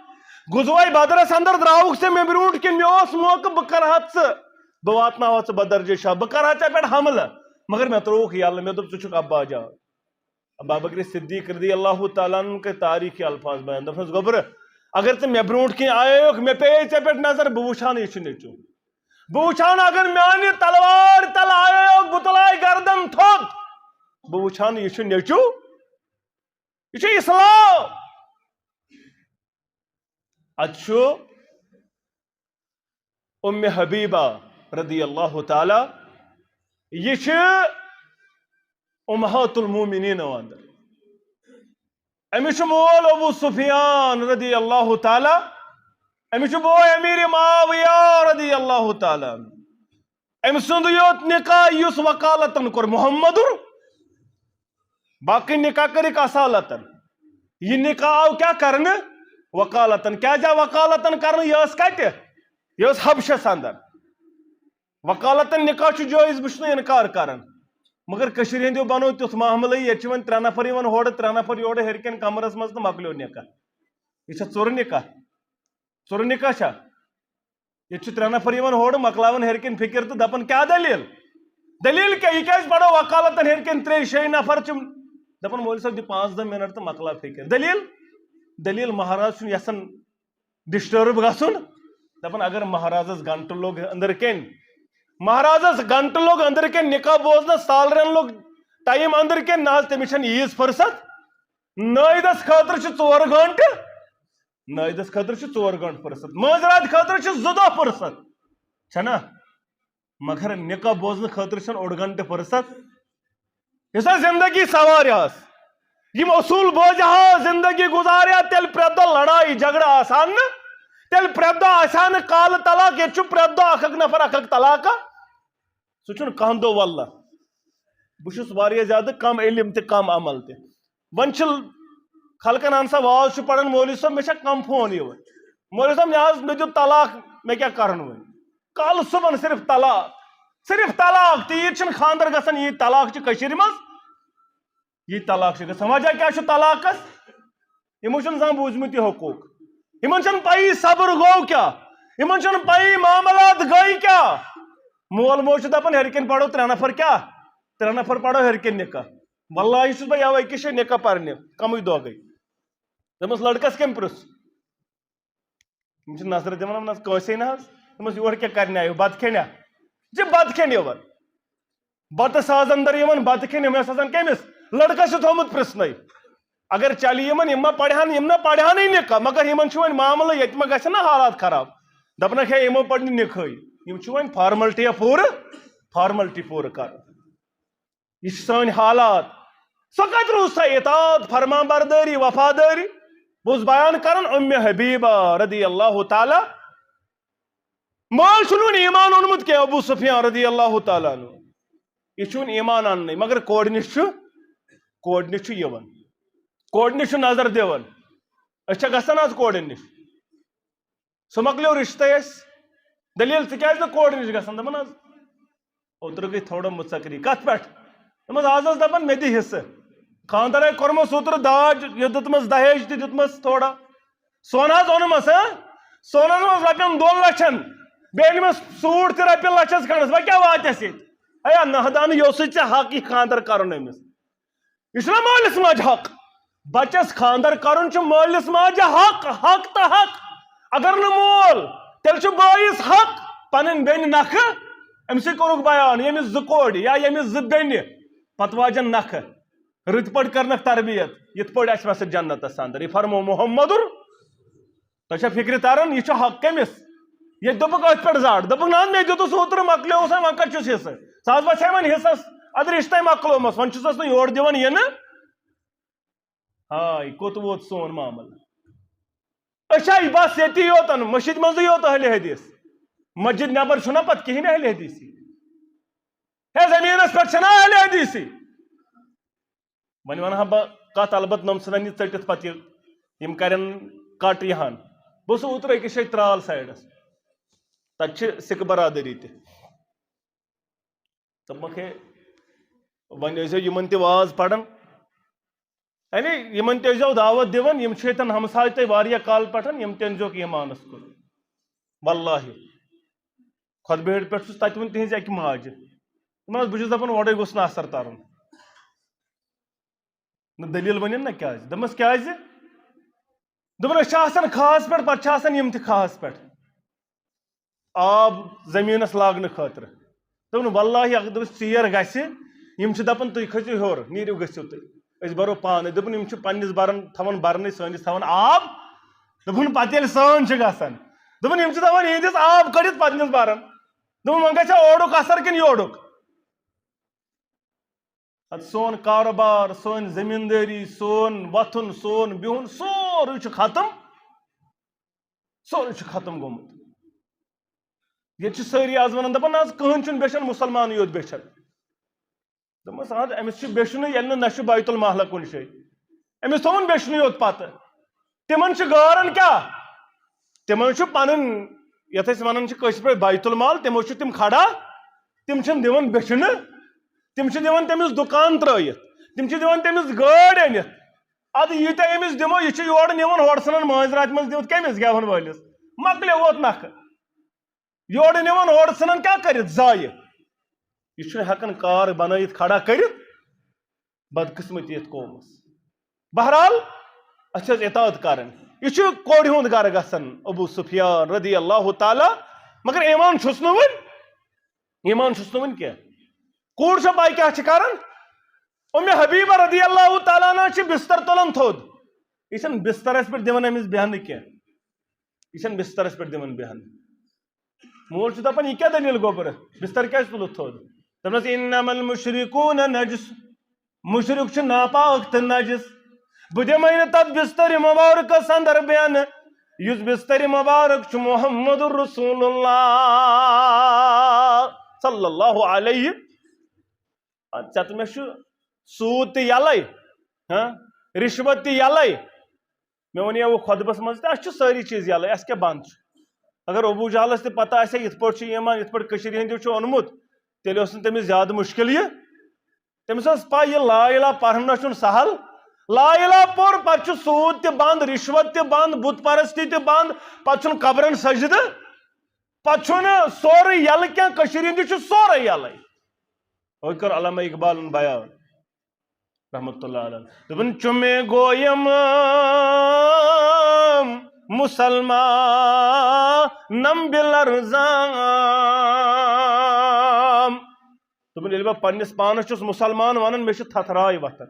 غزوہ بدرس اندر درٛاوُکھ ژےٚ مےٚ برونٛٹھ کِنۍ، مےٚ اوس موقعہٕ، بہٕ کرٕ ہا ژٕ، بہٕ واتناوٕ ہا ژٕ بدر جے شاہ، بہٕ کرٕ ہا ژےٚ پٮ۪ٹھ حملہٕ، مگر مےٚ ترٛووُکھ یلہٕ، مےٚ دوٚپ، ژٕ چھُکھ ابا جان۔ ابا بکر صدیق رضی اللہ تعالیٰ عنہ کٔرۍ تاریخی الفاظ بیان، دوٚپنس، گوٚبرٕ، اگر ژٕ مےٚ برونٛٹھ کِنۍ آیوکھ، مےٚ پیٚیے ژےٚ پٮ۪ٹھ نظر، بہٕ وٕچھٕ ہا نہٕ یہِ چھُ نیٚچوٗ۔ بہٕ وٕچھٕ ہا نہٕ اگر میانہِ تلوارِ تل آیوکھ، بہٕ تُلہٕ ہا گردن تھوٚد، بہٕ وٕچھٕ ہا نہٕ یہِ چھُ نیٚچوٗ، یہِ چھُ اسلام۔ اتھ چھُ ام حبیبہ رضی اللہ تعالیٰ، یہِ چھِ امہات المومنین اندر۔ أمِس چھُ مول ابو سفیان رضی اللہ تعالیٰ، أمِس چھُ بوے امیر معاویہ رضی اللہ تعالیٰ عنہ۔ أمۍ سُنٛد یوت نکاح یُس وکالتن کوٚر محمدُر، باقٕے نکاح کٔرِکھ اصالتن۔ یہِ نکاح آو کیٛاہ کرنہٕ؟ وکالتن۔ کیٛازِ آو وکالتن کرنہٕ؟ یہِ ٲس کتہِ؟ یہِ ٲس حبشس اندر۔ وکالتن نکاح چھُ جٲیز، بہٕ چھُس نہٕ انکار کران، مگر کٔشیٖرِ ہٕنٛدیو بنوو تیُتھ معاملہٕ، ییٚتہِ چھِ وۄنۍ ترٛےٚ نفر یِوان ہورٕ، ترٛےٚ نفر یورٕ، ہیٚرِ کَنہِ کمرس منٛز تہٕ مۄکلیو نکاح۔ یہِ چھا ژوٚرٕ نکاح؟ ژوٚرٕ نکاح چھا؟ ییٚتہِ چھِ ترٛےٚ نفر یِوان ہورٕ، مۄکلاوان ہیٚرِ کَنہِ فِکِر تہٕ دَپان، کیٛاہ دٔلیٖل؟ دٔلیٖل کیٛاہ؟ یہِ کیٛازِ پَرو وکالتن ہیٚرِ کَنہِ ترٛے شے نفر چھِ؟ دَپان، مولوی صٲب، دِ پانٛژھ دَہ مِنٹ تہٕ مۄکلاو فِکِر۔ دٔلیٖل؟ دٔلیٖل، مہراز چھُنہٕ یَژھان disturb گژھُن۔ دَپان، اگر مہرازس گنٹہٕ لوٚگ أنٛدرٕ کَنہِ، مہرازس گنٹہٕ لوٚگ أنٛدرٕ کَنہِ نکاح بوزنس، سالرن لوٚگ time أنٛدرٕ کَنہِ، نہ حظ، تٔمِس چھَنہٕ ییٖژ فرصت۔ نٲیدس خٲطرٕ چھِ ژور گنٹہٕ، نٲیدس خٲطرٕ چھِ ژور گنٹہٕ فرصت، مٲنٛزِ راتھ خٲطرٕ چھِ زٕ دۄہ فرصت، چھَنا؟ مگر نکاح بوزنہٕ خٲطرٕ چھَنہٕ اوٚڑ گنٹہٕ فرصت۔ یُس ہا زندگی سوارِ ہس، یِم اصوٗل بوزِ ہا، زندگی گُزارِ ہا، تیٚلہِ پرٛٮ۪تھ دۄہ لڑایہِ جھگڑٕ آسہٕ ہا نہٕ، تیٚلہِ پرٛٮ۪تھ دۄہ آسہِ ہا نہٕ کالہٕ طلاق، ییٚتہِ چھُ پرٛٮ۪تھ دۄہ اکھ اکھ نفر اکھ اکھ طلاقہ۔ سُہ چھُنہٕ کانٛہہ دۄہ واللہ۔ بہٕ چھُس واریاہ زیادٕ کم علم تہِ کم عمل تہِ۔ وۄنۍ چھِ خلقن اہن سا واز چھُ پران، مولوی صٲب، مےٚ چھا کم فون یِوان؟ مولوی صٲب، مےٚ حظ، مےٚ دیُت طلاق، مےٚ کیٛاہ کرُن وۄنۍ؟ کالہٕ صُبحن صرف طلاق، صرف طلاق، تیٖژ چھِنہٕ خانٛدر گژھان، ییٖژ طلاق چھِ کٔشیٖرِ منٛز، ییٖژ طلاق چھِ گژھان۔ وجہ کیٛاہ چھُ طلاقس؟ یِمو چھُنہٕ زانٛہہ بوٗزمُت یہِ حقوٗق۔ یِمن چھَنہٕ پَیی صبر گوٚو کیٛاہ، یِمن چھَنہٕ پَیی معاملات گٔے کیٛاہ۔ مول موج چھُ دَپان، ہیٚرِ کَنہِ پَرو ترٛےٚ نفر کیٛاہ؟ ترٛےٚ نفر پَرو ہیٚرِ کَنہِ نکاح۔ واللہ چھُس بہٕ یَوَے کہِ شے نکاح پَرنہِ، کَمٕے دۄہ گٔے۔ دوٚپمَس، لٔڑکَس کٔمۍ پرُژھ؟ یِم چھِ نظرِ دِوان، وَنان، کٲنٛسے نہ حظ۔ دوٚپمَس، یور کیٛاہ کَرنہِ آیِو؟ بَتہٕ کھیٚنہِ؟ یہِ بَتہٕ کھیٚنہِ یور۔ بَتہٕ ساز اندر یِوان، بَتہٕ کھیٚنہِ، یِم ٲسۍ آسان کٔمِس؟ لٔڑکَس چھُ تھوٚومُت پرٛژھنَے۔ اگر چلہِ یِمَن، یِم ما پَرِہَن، یِم نا پَرِہَنٕے نکاح، مگر یِمَن چھُ وۄنۍ معاملہٕ، ییٚتہِ ما گژھِ نا حالات خراب۔ دَپنَکھ، ہے، یِمو پَرِ نہٕ نِکھٲے، یِم چھِ وۄنۍ فارملٹی پوٗرٕ، فارملٹی پوٗرٕ کَرٕنۍ۔ یہِ چھِ سٲنۍ حالات۔ سۄ کَتہِ روٗز سۄ اطاعت، فرمان بردٲری، وفادٲری؟ بہٕ اوسُس بیان کَران اُمہِ حبیبہ رضی اللہ تعالیٰ۔ مٲلۍ چھُنہٕ وُنہِ ایمان اوٚنمُت کینٛہہ، ابو سفیان رضی اللہ تعالیٰ عنہ۔ یہِ چھُ وُنہِ ایمان اَننٕے، مگر کورِ نِش چھُ، کورِ نِش چھُ یِوان، کورِ نِش چھُ نظر دِوان۔ أسۍ چھا گژھان آز کورٮ۪ن نِش؟ سُہ مۄکلیو رِشتَے اَسہِ۔ دٔلیٖل، ژٕ کیٛازِ نہٕ کورِ نِش گژھان؟ دَپان حظ، اوترٕ گٔے تھوڑا مُژکری۔ کَتھ پٮ۪ٹھ؟ دوٚپمَس، آز ٲس دَپان، مےٚ دِ حصہٕ۔ خانٛدار آیہِ کوٚرمَس اوترٕ داج، یہِ دیُتمَس دَہیج تہِ دیُتمَس تھوڑا۔ سۄن حظ اوٚنمَس، ہاں؟ سۄن اوٚنمَس رۄپیَن دۄن لَچھَن۔ بیٚیہِ أنمَس سوٗٹ تہِ رۄپیہِ لَچھَس کھنٛڈَس۔ وۄنۍ کیٛاہ واتٮ۪س ییٚتہِ؟ ہے، نہدان، یہِ اوسُے ژےٚ حق یہِ خانٛدر کَرُن أمِس۔ یہِ چھُنہ مٲلِس ماجہِ حق؟ بَچَس خانٛدر کَرُن چھُ مٲلِس ماجہِ حق، حق تہٕ حق۔ اگر نہٕ مول، تیٚلہِ چھُ بٲیِس حق پَنٕنۍ بیٚنہِ نَکھٕ۔ أمۍ سٕے کوٚرُکھ بیان، ییٚمِس زٕ کورِ یا ییٚمِس زٕ بیٚنہِ، پَتہٕ واجَن نَکھٕ۔ رٕتۍ پٲٹھۍ کٔرنَکھ تربیت، یِتھ پٲٹھۍ آسہِ مےٚ سۭتۍ جنتَس اندر۔ یہِ فرموو محمدُر۔ تۄہہِ چھا فِکرِ تران، یہِ چھُ حق کٔمِس؟ ییٚتہِ دوٚپُکھ أتھۍ پٮ۪ٹھ زَڈ، دوٚپُکھ، "نہ، مےٚ دیُتُس اوترٕ، مۄکلیوس وۄنۍ، وۄنۍ کَتہِ چھُس حصہٕ؟ ژٕ حظ وَسہِ ہا وۄنۍ حصَس، اَدٕ رِشتَے مۄکلومَس، وۄنۍ چھُسَس نہٕ یورٕ دِوان یِنہٕ۔" ہاے، کوٚت ووت سون معاملہٕ؟ أسۍ چھا بس ییٚتی یوتن، مٔشیٖد منٛزٕے یوت اہلِ حدیث؟ مسجد نٮ۪بر چھُنہ پتہٕ کِہیٖنۍ اہلِ حدیثی؟ ہے، زٔمیٖنس پٮ۪ٹھ چھَنہ اہلِ حدیثی؟ وۄنۍ وَنہٕ ہا بہٕ کتھ، البتہٕ نۄم ژھٕنن یہِ ژٔٹِتھ پتہٕ یہِ، یِم کرن کٹ یہِ ہن۔ بہٕ اوسُس اوترٕ أکِس جایہِ ترال سایڈس، تتہِ چھِ سِکھ برادری تہِ۔ دوٚپمَکھ، "ہے، وۄنۍ ٲسۍزیو یِمن تہِ واز پَران، یعنی یِمن تہِ ٲسۍزیو دعوت دِوان، یِم چھِ ییٚتٮ۪ن ہمساے تۄہہِ واریاہ کال پٮ۪ٹھ، یِم تہِ أنۍزیوکھ ایٖمانَس کُن۔" واللہ، خۄطبہٕ ہیٚرِ پٮ۪ٹھ چھُس تَتہِ وُنہِ تِہِنٛزِ اَکہِ ماجہِ۔ دوٚپمَس، بہٕ چھُس دَپان، اورَے گوٚژھ نہٕ اثر تَرُن۔ نہ دٔلیٖل ؤنِن نہ کیٛازِ؟ دوٚپمَس، کیٛازِ؟ دوٚپُن، أسۍ چھِ آسان کھاہَس پٮ۪ٹھ، پَتہٕ چھِ آسان یِم تہِ کھاہَس پٮ۪ٹھ۔ آب زٔمیٖنَس لاگنہٕ خٲطرٕ۔ دوٚپُن، "واللہ، اگر دوٚپُس ژیر گژھِ، یِم چھِ دَپان، 'تُہۍ کھٔسِو ہیوٚر، نیٖرِو گٔژھِو تُہۍ، أسۍ بَرو پانَے۔'" دوٚپُن، "یِم چھِ پنٛنِس بَرَن تھاوان بَرنٕے، سٲنِس تھاوان آب۔" دوٚپُن، "پَتہٕ ییٚلہِ سٲنۍ چھِ گژھان۔" دوٚپُن، "یِم چھِ دَپان، یِہِنٛدِس آب کٔڑِتھ پنٛنِس بَرَن۔" دوٚپُن، "وۄنۍ گژھِ اورُک اثر کِنہٕ یورُک؟" اَدٕ سون کاروبار، سٲنۍ زٔمیٖندٲری، سون وۄتھُن، سون بِہُن، سورُے چھُ ختم، سورُے چھُ ختم گوٚمُت۔ ییٚتہِ چھِ سٲری آز وَنان، دَپان، "نہ حظ، کٕہٕنۍ چھُنہٕ بیچھان، مُسلمانٕے یوت بیچھان۔" دوٚپمَس، "اَدٕ أمِس چھُ بیچھُنٕے، ییٚلہِ نہٕ، نہ چھُ بیت المالہ کُنہِ جایہِ۔ أمِس تھوٚوُن بیچھنُے یوت پَتہٕ۔ تِمَن چھُ گارَن کیٛاہ؟ تِمَن چھُ پَنُن، یَتھ أسۍ وَنان چھِ کٲشِر پٲٹھۍ بیت المال، تِمو چھُ تِم کھڑا، تِم چھِنہٕ دِوان بیچھنہٕ، تِم چھِ دِوان تٔمِس دُکان ترٛٲیِتھ، تِم چھِ دِوان تٔمِس گٲڑۍ أنِتھ۔ اَدٕ ییٖتیٛاہ أمِس دِمو، یہِ چھُ یورٕ نِوان، ہورٕ ژھٕنان مٲنٛزِ راتہِ منٛز دِتھ کٔمِس؟ گٮ۪وَن وٲلِس۔ مۄکلیو ووت نَکھٕ۔ یورٕ نِوان، اورٕ ژھٕنان، کیٛاہ کٔرِتھ؟ ضایع۔ یہِ چھُنہٕ ہٮ۪کان کار بنٲیِتھ، کھڑا کٔرِتھ۔ بدقسمتی یَتھ قومَس۔ بہرحال، اَسہِ چھِ حظ اطاعت کَرٕنۍ۔ یہِ چھُ کورِ ہُنٛد گرٕ گژھان، ابو سفیان رضی اللہ تعالیٰ، مگر ایمان چھُس نہٕ وُنہِ۔ ایمان چھُس نہٕ وُنہِ کینٛہہ۔ کوٗر چھےٚ پَے کیٛاہ چھِ کَران؟ اُمہِ حبیبہ رضی اللہ تعالیٰ عنہا چھِ بستر تُلان تھوٚد۔ یہِ چھَنہٕ بسترَس پٮ۪ٹھ دِوان أمِس بیٚہنہٕ کینٛہہ۔ یہِ چھَنہٕ بسترَس پٮ۪ٹھ دِوان بیٚہنہٕ۔ مول چھُ دَپان، "یہِ کیٛاہ دٔلیٖل گوٚبرٕ؟ بستر کیٛازِ تُلُتھ تھوٚد؟" دوٚپنَس، "انما المشرکون نجس۔" مُشرِک چھُ ناپاک تہٕ نجس۔ بہٕ دِمَے نہٕ تَتھ بسترِ مبارکَس اندر بیٚہنہٕ، یُس بسترِ مبارک چھُ محمد رسول اللہ صلی اللہ علیہ۔ ژےٚ تہٕ مےٚ چھُ سوٗد تہِ یَلَے، ہاں، رِشوت تہِ یَلَے۔ مےٚ وَنیو خۄطبَس منٛز تہِ، اَسہِ چھُ سٲری چیٖز یَلَے، اَسہِ کیٛاہ بنٛد چھُ؟ اگر ابوٗ جہلَس تہِ پَتہ آسہِ ہا یِتھ پٲٹھۍ چھُ ایمان، یِتھ پٲٹھۍ کٔشیٖرِ ہِنٛدیو چھُ اوٚنمُت، تیٚلہِ اوس نہٕ تٔمِس زیادٕ مُشکِل یہِ۔ تٔمِس ٲس پَے، یہِ لا الہ پَرُن نہ چھُنہٕ سہل۔ لا الہ پوٚر، پَتہٕ چھُ سوٗد تہِ بنٛد، رِشوت تہِ بنٛد، بُت پَرستی تہِ بنٛد، پَتہٕ چھُنہٕ قبرَن سجدٕ، پَتہٕ چھُنہٕ سورُے یَلہٕ کینٛہہ، کٔشیٖرِ ہِنٛدِ چھُ سورُے یَلَے۔ وۄنۍ کٔر علامہ اقبالن بیان۔ رحمت اللہ علیہ۔ دوٚپُن، "چُمے گویم مسلمانم بلرزام۔" دوٚپُن، ییٚلہِ بہٕ پننِس پانس چھُس مُسلمان ونان، مےٚ چھِ تھتھراے وۄتھان۔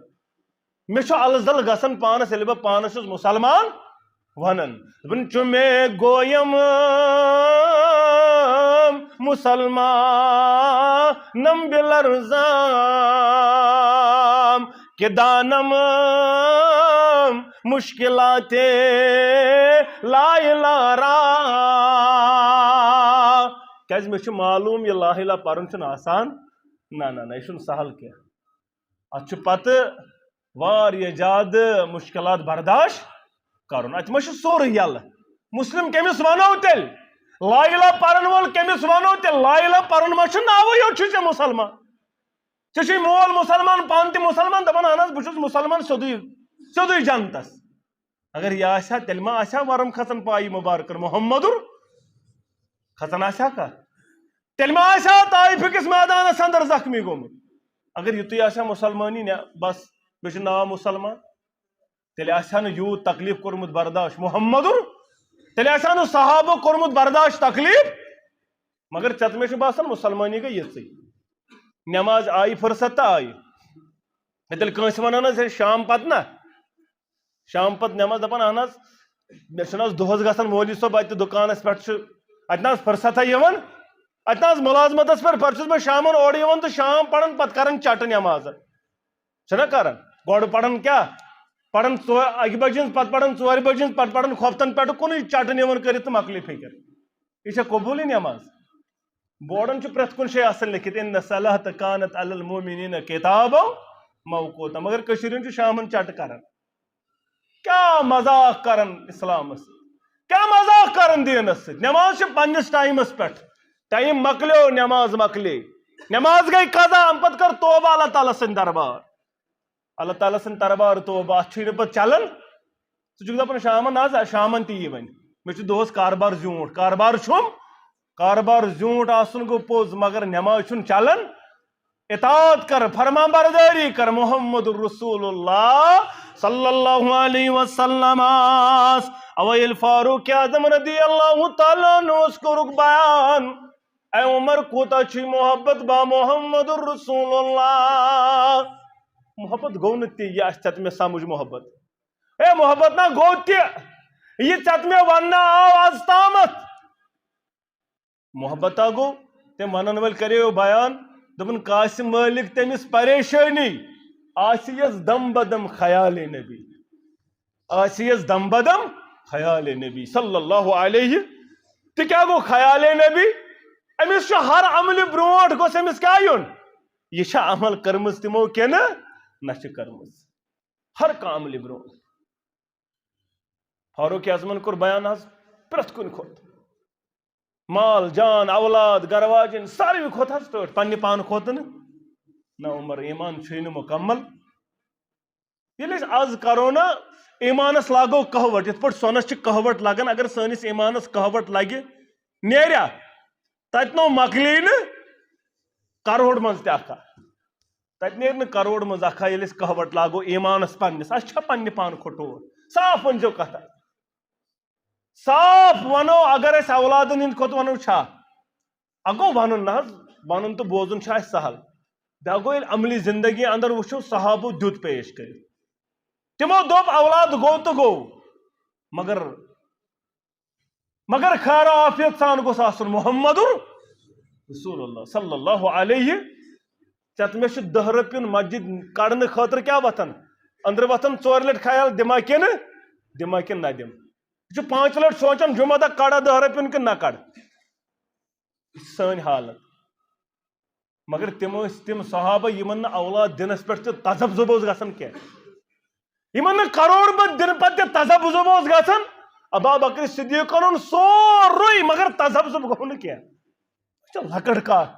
مےٚ چھُ الزل گژھان پانس، ییٚلہِ بہٕ پانس چھُس مُسلمان ونان۔ دوٚپُن، "چُمے گویم مسلمانم بلرزام، کہ دانم مشکلات لا الہ را۔" کیازِ مےٚ چھُ معلوم، یہِ لا الہ پرُن چھُنہٕ آسان۔ نہ، نہ، نہ، یہِ چھُنہٕ سہل کینٛہہ۔ اتھ چھُ پتہٕ واریاہ زیادٕ مشکلات برداشت کرُن۔ اتہِ ما چھُ سورُے یلہٕ؟ مسلم کٔمِس ونو تیٚلہِ؟ لا الہ پرن وول کٔمِس ونو تیٚلہِ؟ لا الہ پرُن ما چھُ ناوٕے یوت چھُ ژےٚ مسلمان؟ ژےٚ چھُے مول مسلمان، پانہٕ تہِ مسلمان، دپان، "اہن حظ، بہٕ چھُس مسلمان سیوٚدُے، سیوٚدُے جنتس۔" اگر یہِ آسہِ ہا، تیٚلہِ ما آسہِ ہا ورم کھژان پایہِ مبارکن محمدُر؟ کھژان آسہِ ہا کانٛہہ؟ تیٚلہِ ما آسہِ ہا طائفہٕ کِس میدانس اندر زخمی گوٚمُت؟ اگر یِتُے آسہِ ہا مُسلمٲنی، نہ، بس، مےٚ چھُ ناو مُسلمان۔ تیٚلہِ آسہِ ہا نہٕ یوٗت تکلیٖف کوٚرمُت برداش محمدُر، تیٚلہِ آسہِ ہا نہٕ صحابو کوٚرمُت برداش تکلیٖف۔ مگر ژےٚ تہٕ مےٚ چھُ باسان مُسلمٲنی گٔے یِژٕے۔ نٮ۪ماز آیہِ، فرصت تہٕ آیہِ۔ ہے، تیٚلہِ کٲنٛسہِ وَنان حظ، ہے، شام پتہٕ نہ، شام پتہٕ نٮ۪ماز دَپان، اہن حظ، مےٚ چھُنہٕ حظ دۄہَس گژھان مولوی صٲب اَتہِ دُکانَس پٮ۪ٹھ، چھُ اَتہِ نہ حظ فرصتھا یِوان، اَتہِ نہ حظ مُلازمَتَس پٮ۪ٹھ، پَتہٕ چھُس بہٕ شامَن اورٕ یِوان تہٕ شام پَران، پَتہٕ کَران چَٹہٕ نٮ۪مازٕ۔ چھُنہ کران؟ گۄڈٕ پران کیٛاہ؟ پران ژور، اکہِ بجہِ ہٕنٛز، پتہٕ پران ژورِ بجہِ ہٕنٛز، پتہٕ پران خۄفتن پٮ۪ٹھ کُنُے چٹہٕ نِوان کٔرِتھ تہٕ مۄکلے فِکر۔ یہِ چھا قبوٗلٕے نٮ۪ماز؟ بورڈن چھُ پرٛٮ۪تھ کُنہِ جایہِ آسان لیکھِتھ، "ان الصلاۃ کانت علی المؤمنین کتابا موقوتا"، مگر کٔشیٖرِ ہُنٛد چھُ شامن چٹہٕ کران۔ کیٛاہ مذاق کران اسلامس؟ کیٛاہ مذاق کران دیٖنس سۭتۍ؟ نٮ۪ماز چھِ پننِس ٹایمس پٮ۪ٹھ۔ ٹایم مۄکلیو، نٮ۪ماز مۄکلے۔ نٮ۪ماز گٔے قضا، امہِ پتہٕ کر توبہ اللہ تعالیٰ سٕنٛدِ دربار۔ اللہ تعالیٰ سٕنٛدِ دربار توبہ، اتھ چھُے نہٕ پتہٕ چلان۔ ژٕ چھُکھ دپان شامن، نہ حظ، شامن تہِ یی وۄنۍ۔ مےٚ چھُ دۄہس کاربار زیوٗٹھ، کاربار چھُم، کاربار زیوٗٹھ آسُن گوٚو پوٚز، مگر نٮ۪ماز چھُنہٕ چلان۔ اطاعت کر، فرمان برداری کر محمد رسول اللہ صلی اللہ علیہ وسلم۔ اوے ییٚلہِ فاروق اعظم رضی اللہ تعالیٰ عنہ اوس کوٚرُکھ بیان، اے عمر، کوٗتاہ چھُے محبت با محمد رسول اللہ؟ محبت گوٚو نہٕ تہِ، یہِ آسہِ ژےٚ تہٕ مےٚ سمجھ محبت۔ اے محبت نا گوٚو تہِ، یہِ ژےٚ تہٕ مےٚ وننہٕ آو از تامتھ۔ محبت ہا گوٚو، تٔمۍ ونن وٲلۍ کریو بیان، دوٚپُن، قاسم مٲلک تٔمِس پریشٲنی، آسہِ یس دم بدم خیال نبی، آسہِ یس دم بدم خیال نبی صلی اللہ علیہ۔ تہِ کیٛاہ گوٚو خیال نبی؟ أمِس چھُ ہر عملہِ برونٛٹھ گوٚژھ أمِس کیٛاہ یُن؟ یہِ چھا عمل کٔرمٕژ تِمو کِنہٕ نہ چھِ کٔرمٕژ؟ ہر کانٛہہ عملہِ برونٛٹھ۔ فاروق اعظمن کوٚر بیان حظ پرٛٮ۪تھ کُنہِ کھۄتہٕ۔ مال، جان، اولاد، گرٕ واجِنۍ، ساروی کھۄتہٕ حظ ٹٲٹھ، پننہِ پانہٕ کھۄتہٕ نہٕ۔ نہ عمر، ایمان چھُے نہٕ مُکمل۔ ییٚلہِ أسۍ از کرو نا، ایمانس لاگو کہوٹ، یِتھ پٲٹھۍ سۄنس چھِ کہوٹ لگان، اگر سٲنِس ایمانس کہوٹ لگہِ، نیریا؟ تتہِ نو مۄکلی نہٕ کروڑ منٛز تہِ اکھا۔ تتہِ نیرِ نہٕ کروڑ منٛز اکھا، ییٚلہِ أسۍ کہوٹ لاگو ایمانس پننِس۔ اسہِ چھا پننہِ پانہٕ کھۄتہٕ ٹوٹھ؟ صاف ؤنۍزیو کتھا۔ صاف ونو، اگر أسۍ اولادن ہٕنٛدِ کھۄتہٕ ونو چھا؟ اگو ونُن نہ حظ، ونُن تہٕ بوزُن چھُ اسہِ سہل۔ بیٚیہِ گوٚو ییٚلہِ عملی زندگی اندر وٕچھو، صحابو دیُت پیش کٔرِتھ۔ تِمو دوٚپ اولاد گوٚو تہٕ گوٚو، مگر، مگر خیر عافیت سان گوٚژھ آسُن محمد رسول اللہ صلی اللہ علیہ۔ ژےٚ تہٕ مےٚ چھُ دَہ رۄپیُن مسجد کڑنہٕ خٲطرٕ کیٛاہ وۄتھان؟ أنٛدرٕ وۄتھان ژورِ لٹہِ خیال، دِما کِنہٕ دِما کِنہٕ نہ دِم؟ یہِ چھُ پانٛژِ لٹہِ سونٛچان، جمعہ دۄہ کڑا دَہ رۄپیُن کِنہٕ نہ کڑٕ؟ یہِ چھِ سٲنۍ حالت۔ مگر تِم ٲسۍ تِم صحابہ، یِمن نہٕ اولاد دِنس پٮ۪ٹھ تہِ تذبذب اوس گژھان کینٛہہ۔ یِمن نہٕ کروڑ بد دِنہٕ پتہٕ تہِ تذبذب اوس گژھان۔ ابا بکر صدیقن اوٚن سورُے، مگر تذبذب گوٚو نہٕ کینٛہہ۔ یہِ چھِ لۄکٕٹ کتھ،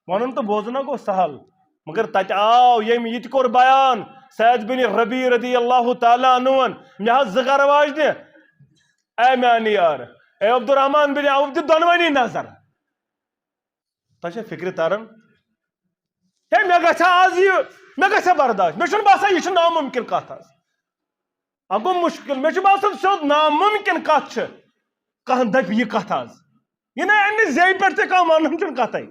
ونُن تہٕ بوزُن ہا گوٚو سہل، مگر تتہِ آو ییٚمۍ یہِ تہِ کوٚر بیان، سعد بن ربیع رضی اللہ تعالیٰ عنہن، مےٚ حظ زٕ گرٕ واجنہِ، اے میانہِ یار، اے عبدالرحمان بن عوف، دِ دۄنوٕنی نظر۔ تۄہہِ چھا فِکرِ تران؟ ہے، مےٚ گژھِ ہا آز یہِ، مےٚ گژھِ ہا برداشت۔ مےٚ چھُنہٕ باسان یہِ چھِ نامُمکِن کتھ آز۔ اَ گوٚو مُشکِل۔ مےٚ چھُ باسان سیوٚد نامُمکِن کتھ چھِ۔ کانٛہہ دَپہِ یہِ کتھ آز۔ یہِ نہ اَمہِ زیٚیہِ پٮ۪ٹھ تہِ کانٛہہ وَنان چھُنہٕ کتھے۔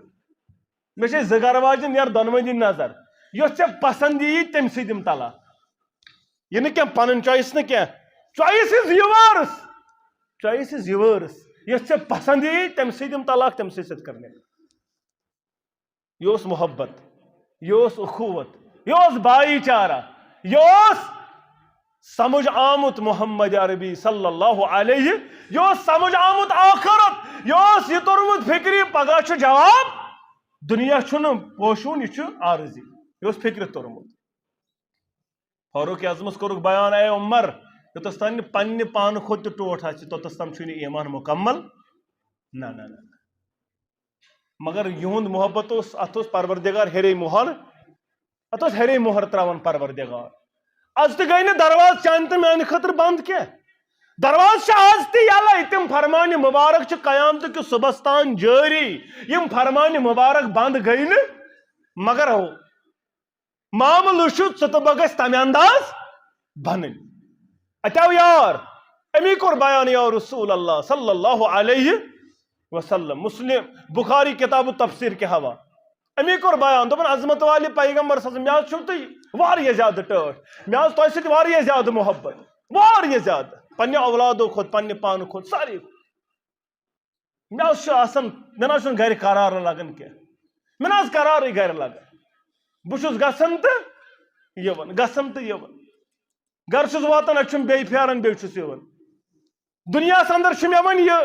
مےٚ چھے زٕ گرٕ واجٮ۪ن، یَتھ دۄنوٕنی نظر۔ یۄس ژےٚ پسنٛد یی، تٔمۍ سٕے دِم طلاق۔ یہِ نہٕ کینٛہہ، پنٕنۍ choice نہٕ کینٛہہ۔ Choice is yours۔ Choice is yours۔ یۄس ژےٚ پسنٛد یی، تٔمۍ سٕے دِم طلاق، تٔمۍ سٕے سۭتۍ کر نکاح۔ یہِ اوس محبت، یہِ اوس اخوت، یہِ اوس بھائی چارہ، یہِ اوس سمجھ آمُت محمد عربی صلی اللہ علیہ، یہِ اوس سمجھ آمُت آخرت، یہِ اوس یہِ توٚرمُت فکرِ، پگاہ چھُ جواب، دُنیا چھُنہٕ پوشوُن، یہِ چھُ عارضی، یہِ اوس فکرِ توٚرمُت۔ فاروق اعظمس کوٚرُکھ بیان، اے عمر، یوٚتس تام نہٕ پننہِ پانہٕ کھۄتہٕ تہِ ٹوٹھ آسہِ، توٚتس تام چھُے نہٕ ایمان مکمل۔ نہ، نہ، نہ، نہ۔ مگر یِہُنٛد محبت اوس، اتھ اوس پروردگار ہیرے مۄہر، اتھ اوس ہیرے مۄہر تراوان پروردگار۔ از تہِ گٔے نہٕ دروازٕ چانہِ تہٕ میانہِ خٲطرٕ بنٛد کینٛہہ۔ دروازٕ چھِ از تہِ یلے، تِم فرمانہِ مبارک چھِ قیامتہٕ کِس صبحس تام جٲری۔ یِم فرمانہِ مبارک بنٛد گٔے نہٕ، مگر ہو، معاملہٕ چھُ، ژٕ تہٕ بہٕ گژھِ تَمہِ انداز بنٕنۍ۔ اَتہِ آو یار، أمی کوٚر بیان یا رسول اللہ صلی اللہ علیہ وسلم۔ مسلم، بخاری کتاب التفسیر کے حوالے۔ أمی کوٚر بیان، دوٚپُن، عظمت والے پیغمبر صلی اللہ علیہ وسلم، مےٚ حظ چھِو تُہۍ واریاہ زیادٕ ٹٲٹھۍ، مےٚ حظ تۄہہِ سۭتۍ واریاہ زیادٕ محبت، واریاہ زیادٕ، پننہِ اولادو کھۄتہٕ، پننہِ پانہٕ کھۄتہٕ، ساروی کھۄتہٕ۔ مےٚ حظ چھُ آسان، مےٚ نہ حظ چھُنہٕ گرِ قرارٕ لگان کینٛہہ، مےٚ نہ حظ قرارٕے گرِ لگان۔ بہٕ چھُس گژھان تہٕ یِوان، گژھان تہٕ یِوان۔ گرٕ چھُس واتان، اَتہِ چھُم بیٚیہِ پھیران، بیٚیہِ چھُس یِوان۔ دُنیاہَس اندر چھُ مےٚ وۄنۍ یہِ،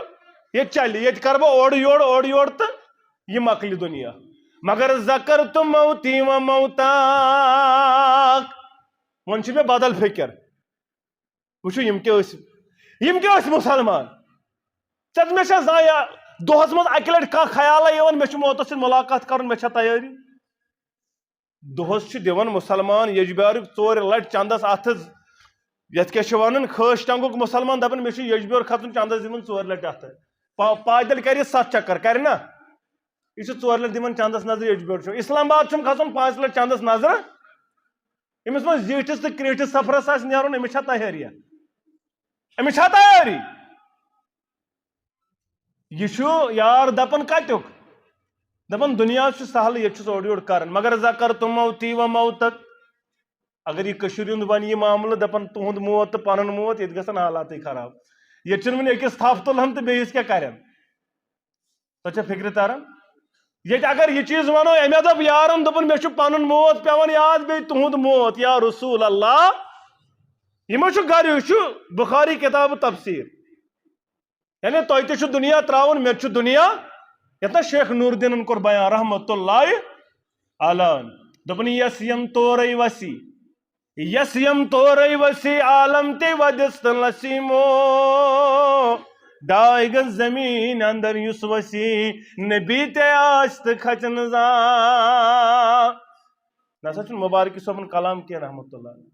ییٚتہِ چلہِ، ییٚتہِ کَرٕ بہٕ اورٕ یورٕ، اورٕ یورٕ تہٕ یہِ مۄکلہِ دُنیا۔ مگر ذکرت موتی و موتاک، وۄنۍ چھِ مےٚ بدل فِکر۔ وٕچھِو، یِم کیٛاہ ٲسۍ، یِم کیٛاہ ٲسۍ مُسلمان؟ ژےٚ، مےٚ چھا زانٛہہ یا دۄہَس منٛز اَکہِ لَٹہِ کانٛہہ خیالہ یِوان، مےٚ چھُ موتَس سۭتۍ مُلاقات کَرُن، مےٚ چھا تیٲری؟ دۄہس چھِ دِوان مُسلمان یجبیارُک ژورِ لٹہِ چندس اتھٕ۔ یتھ کیٛاہ چھِ ونان، خٲش ٹنگُک مُسلمان دپان، مےٚ چھُ یجبیور کھژُن چندس دِوان ژورِ لٹہِ اتھٕ۔ پا-، پایدل کرِ ستھ چکر، کرِ نا؟ یہِ چھُ ژورِ لٹہِ دِوان چندس نظرِ، یجبیور چھُ۔ اسلام آباد چھُم کھژُن پانٛژِ لٹہِ چندس نظرِ۔ أمِس منٛز زیٖٹھِس تہٕ کرٛیٖٹھِس سفرس آسہِ نیرُن، أمِس چھا تیٲریہ؟ أمِس چھا تیٲری؟ یہِ چھُ یار دپان کتیُک؟ دپان دُنیا چھُ سہل، ییٚتہِ چھُس اورٕ یورٕ کران، مگر ذکرت موتی و موتک۔ اگر یہِ کٔشیٖرِ ہُنٛد ونہِ یہِ معاملہٕ، دپان تُہُنٛد موت تہٕ پنُن موت، ییٚتہِ گژھن حالاتٕے خراب۔ ییٚتہِ چھُنہٕ وُنہِ أکِس تھپھ تُلہن تہٕ بیٚیِس کیٛاہ کرن۔ سۄ چھےٚ فِکرِ تران؟ ییٚتہِ اگر یہِ چیٖز ونو، أمۍ ہا دوٚپ یارن، دوٚپُن، مےٚ چھُ پنُن موت پٮ۪وان یاد، بیٚیہِ تُہُنٛد موت، یا رسول اللہ۔ یہِ ما چھُ گرِ، یہِ چھُ بخاری کتاب تفسیر۔ یعنی تۄہہِ تہِ چھُ دُنیا ترٛاوُن، مےٚ تہِ چھُ دُنیا۔ یتھ نہ شیخ نور الدینن کوٚر بیان رحمت اللہ علیہ۔ دوٚپُن، یس یم تورے وسی، یس یم تورے وسی، عالم تہِ ودس تہٕ لسی مو۔ ڈاے گز زمین اندر یُس وسی، نبی تہِ آسہِ تہٕ کھژِ نہٕ زانٛہہ۔ نہ سا چھُنہٕ مبارکی صٲبُن کلام کینٛہہ رحمت اللہ علیہ۔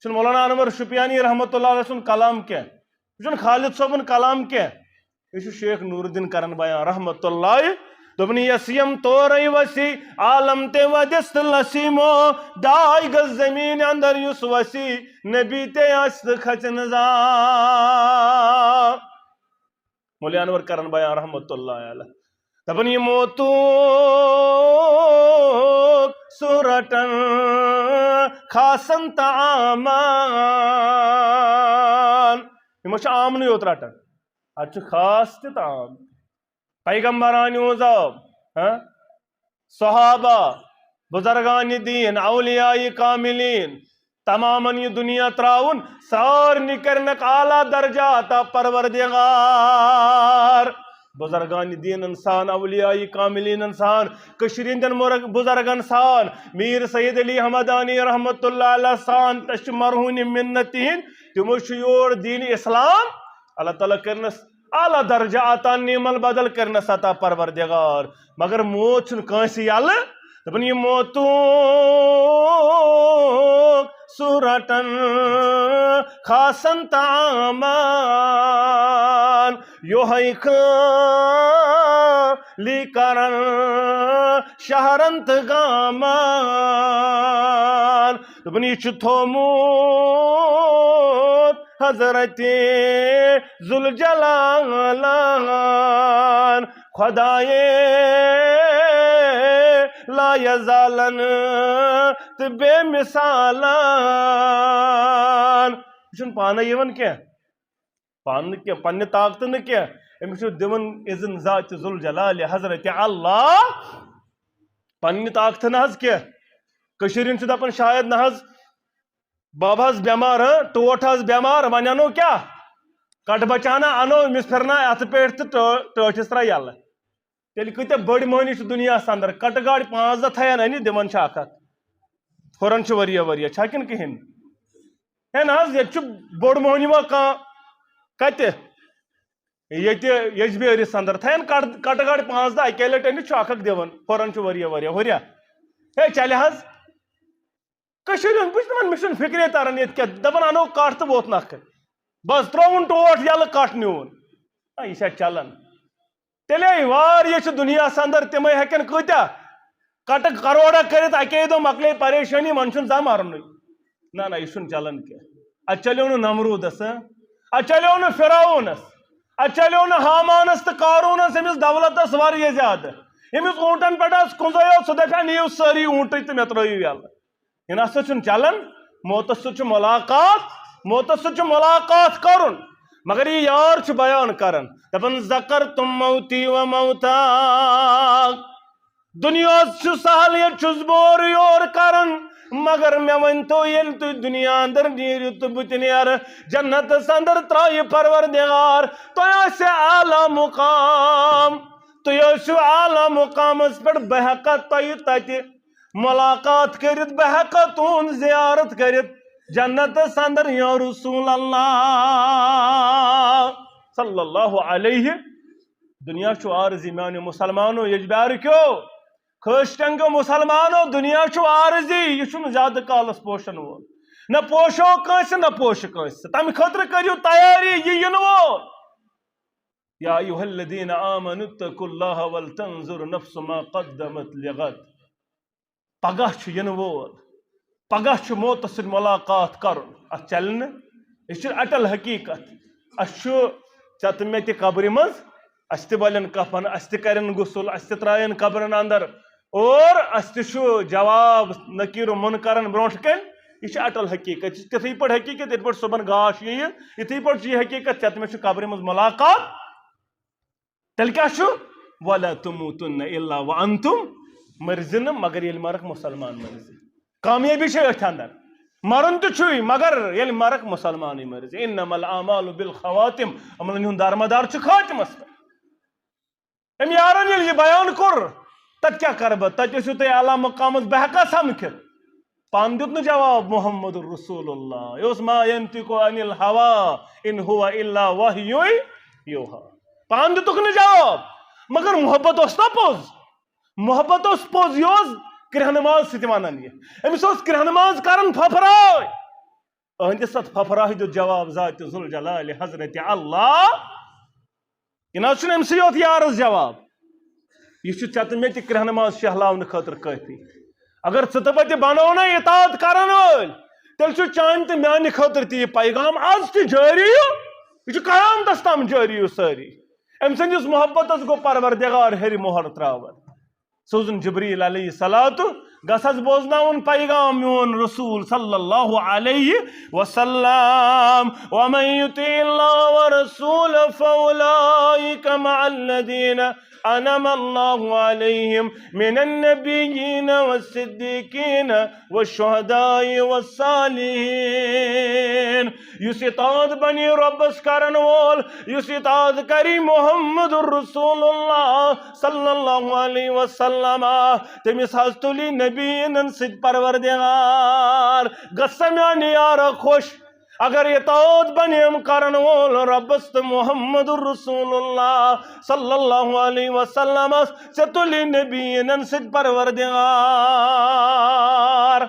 چھُنہٕ مولانا انور شُپیانی رحمت اللہ علیہ سُنٛد کلام کینٛہہ، یہِ چھُنہٕ خالد صٲبُن کلام کینٛہہ، یہِ چھُ شیخ نور الدین کرن بیان رحمت اللہ۔ دوٚپُن، یس یم تورے وسی، عالم تہِ ودس تہٕ لسی مو۔ ڈاے گز زمین اندر یُس وسی، نبی تہِ آسہِ تہٕ کھژِ نہٕ زانٛہہ۔ مولوی انور کرن بیان رحمت اللہ علیہ۔ دپان، یہِ موتُک سُہ رٹن خاصن تہٕ عامن۔ یِمو چھُ عامنٕے یوت رٹان۔ اتھ چھُ خاص تہِ تہٕ عام۔ پیغمبرانہِ ہُنٛد عذاب، ہاں؟ صحابہ، بزرگان دین، اولیاء کاملین، تمامن یہِ دنیا تراوُن، سارنٕے کرنکھ اعلیٰ درجہ عطا پروردگار۔ بزرگان دین انسان، اولیاء کاملین انسان، کشرین دین مرگ-، بزرگ انسان، میر سید علی حمدانی رحمت اللہ علیہ سان، تس چھ مرہون منت تہند، تمو چھ یور دین اسلام، اللہ تعالیٰ کرنس اعلیٰ درجہ عطا، نعم البدل کرنس عطا پروردگار۔ مگر موت چھُنہٕ کٲنٛسہِ یلہٕ۔ دپان، یہِ موتُک سُہ رٹن خاصن تہٕ عامن، یوہے خٲلی کرن شہرن تہٕ گامن۔ دپان، یہِ چھُ تھومُت حضرت ذوالجلالن خدایے لا یزالن تہٕ بے مثالن۔ یہِ چھُنہٕ پانے یِوان کینٛہہ، پانہٕ نہٕ کینٛہہ، پننہِ طاقتہٕ نہٕ کینٛہہ۔ أمِس چھُ دِوان اذن ذات ذوالجلال حضرت اللہ، پننہِ طاقتہٕ نہٕ حظ کینٛہہ۔ کٔشیٖرِ ہُنٛد چھُ دپان شاید نہ حظ، بب حظ بٮ۪مار، ہاں، ٹوٹھ حظ بٮ۪مار، وۄنۍ انو کیٛاہ؟ کٹہٕ بچہٕ ہنا انو، أمِس پھِرنا اتھٕ پٮ۪ٹھ تہٕ ٹٲ-، ٹٲٹھِس ترٛاو یلہٕ۔ تیٚلہِ کۭتیاہ بٔڑۍ مٔہنی چھِ دُنیاہس اندر، کٹہٕ گاڑِ پانٛژھ دہ تھاون أنِتھ، دِوان چھِ اکھ اکھ۔ ہُران چھِ واریاہ واریاہ، چھا کِنہٕ کِہیٖنۍ؟ ہے نہ حظ، ییٚتہِ چھُ بوٚڑ مٔہنی ما کانٛہہ؟ کتہِ؟ ییٚتہِ یجبیٲرِس اندر تھاون کٹ-، کٹہٕ گاڑِ پانٛژھ دہ اکے لٹہِ أنِتھ چھُ اکھ اکھ دِوان، ہُران چھُ واریاہ واریاہ، ہُریا۔ ہے چلہِ حظ۔ کٔشیٖرِ ہُنٛد، بہٕ چھُس دَپان، مےٚ چھُنہٕ فِکرے تَران ییٚتہِ کیٛاہ، دَپان اَنو کَٹھ تہٕ ووت نَکھٕ۔ بَس ترٛووُن ٹوٹھ یَلہٕ، کَٹھ نیوٗن۔ آ، یہِ چھا چَلان؟ تیٚلے واریاہ چھِ دُنیاہَس اَندَر، تِمَے ہٮ۪کَن کۭتیٛاہ؟ کٹہٕ کروڑا کٔرِتھ اَکے دۄہ مۄکلے پریشٲنی، وۄنۍ چھُنہٕ زانٛہہ مَرنُے۔ نہ، نہ، یہِ چھُنہٕ چلان کینٛہہ۔ اَتہِ چلیو نہٕ نمروٗدس، ہہ؟ اَتہِ چلیو نہٕ فرعونس، اَتہِ چلیو نہٕ ہامانس تہٕ قارونس، أمِس دولتس واریاہ زیادٕ۔ أمِس اوٗنٹن پٮ۪ٹھ آسہٕ کُنزے یوت، سُہ دپہِ ہا، "نِیِو سٲری اوٗنٹٕے تہٕ مےٚ ترٲیِو یَلہٕ۔" یہِ نہ سا چھُنہٕ چلان۔ موتس سۭتۍ چھُ ملاقات، موتس سۭتۍ چھُ ملاقات کرُن۔ مگر یہِ یار چھُ بیان کران، دپان، "ذکرتم موتی و موتا۔" دُنیاہس چھُ سہل، ییٚتہِ چھُس بہٕ اورٕ یور کران، مگر مےٚ ؤنۍ تو، ییٚلہِ تُہۍ دُنیا اندر نیٖرِو تہٕ بہٕ تہِ نیرٕ جنتس اندر، ترٛایہِ پروردگار تۄہہِ آسہِ اعلیٰ مقام، تُہۍ ٲسِو اعلیٰ مقامس پٮ۪ٹھ، بہٕ ہٮ۪کا تۄہہِ تتہِ ملاقات کٔرِتھ، بہٕ ہٮ۪کا تُہُنٛد زیارت کٔرِتھ جنتس اندر، یا رسول اللہ صلی اللہ علیہ۔ دُنیا چھُ عارضی میانیو مُسلمانو، یجبیارٕ کیو، خٲشٹنگیو مُسلمانو، دُنیا چھُ عارضی، یہِ چھُنہٕ زیادٕ کالس پوشن وول۔ نہ پوشو کٲنٛسہِ، نہ پوشہِ کٲنٛسہِ۔ تمہِ خٲطرٕ کٔرِو تیٲری، یہِ یِنہٕ وول۔ یا ایھا الذین آمنوا اتقوا اللہ ولتنظر نفس ما قدمت لغد۔ پگاہ چھُ یِنہٕ وول، پگاہ چھُ موتس سۭتۍ ملاقات کرُن۔ اتھ چلہِ نہٕ، یہِ چھُ اٹل حقیقت۔ اسہِ چھُ ژےٚ تہٕ مےٚ تہِ قبرِ منٛز، اسہِ تہِ ولن کفن، اسہِ تہِ کرن غسل، اسہِ تہِ ترٛاین قبرن اندر، اور اسہِ تہِ چھُ جواب نکیر و منکرن برونٛٹھ کَنۍ۔ یہِ چھِ اٹل حقیقت، یہِ چھِ تِتھٕے پٲٹھۍ حقیقت، یِتھ پٲٹھۍ صبحن گاش یِیہِ، یِتھٕے پٲٹھۍ چھِ یہِ حقیقت، ژےٚ تہٕ مےٚ چھُ قبرِ منٛز ملاقات۔ تیٚلہِ کیٛاہ چھُ؟ "ولا تموتن الا وانتم"، مٔرزِ نہٕ مگر ییٚلہِ مرکھ مُسلمان مٔرزِ۔ کامیٲبی چھے أتھۍ اندر، مرُن تہِ چھُے مگر ییٚلہِ مرکھ مُسلمانٕے مٔرزِ۔ "انما الاعمال بالخواتم"، عملن ہُنٛد دارمدار چھُ خاتمس پٮ۪ٹھ۔ أمۍ یارن ییٚلہِ یہِ بیان کوٚر، تتہِ کیٛاہ کرٕ بہٕ؟ تتہِ ٲسِو تُہۍ اعلیٰ مقامس، بہٕ ہٮ۪کا سمکھِتھ؟ پانہٕ دیُت نہٕ جواب محمد رسول اللہ۔ یہِ اوس "ما ینطق عن الہوا ان ہو الا وحی یوحی"۔ پانہٕ دیُتُکھ نہٕ جواب، مگر محبت اوس نا پوٚز۔ محبت اوس پوٚز، یہِ اوس کرٛہنہٕ ماز سۭتۍ ونان یہِ۔ أمِس اوس کرٛہنہٕ ماز کران پھپھراے۔ أہنٛدِس اتھ پھپھراہہِ دیُت جواب ذات ذوالجلال حضرت اللہ۔ یہِ نہ حظ چھُنہٕ أمسٕے یوت یارس جواب، یہِ چھُ ژےٚ تہٕ مےٚ تہِ کرٛہنہٕ ماز شہلاونہٕ خٲطرٕ کٲفی۔ اگر ژٕ تہٕ بہٕ تہِ بنو نا اطاعت کرن وٲلۍ، تیٚلہِ چھُ چانہِ تہٕ میانہِ خٲطرٕ تہِ یہِ پیغام از تہِ جٲری۔ یہِ چھُ قیامتس تام جٲری سٲری۔ أمۍ سٕنٛدِس محبتس گوٚو پروردگار ہیٚرِ مۄہر تراوان۔ سوزُن جبریل علیہ الصلوۃ، گژھ حظ بوزناوُن پیغام میون رسول صلی اللہ علیہ وسلم۔ ومن یطع اللہ ورسولہ فاولئک مع الذین انعم اللہ علیہم من النبیین والصدیقین والشہداء والصالحین۔ یُس اطاعت بنی رۄبس کرن وول، یُس اطاعت کری محمد رسول اللہ صلی اللہ علیہ وسلم، تٔمِس حظ تُلی نبیٖنن سۭتۍ پروردگار۔ گژھ سا میانہِ یارا خۄش، اگر اطاعت بنیم کرن وول رۄبس تہٕ محمد رسول اللہ صلی اللہ علیہ وسلمس، ژےٚ تُلی نبیٖنن سۭتۍ پروردگار۔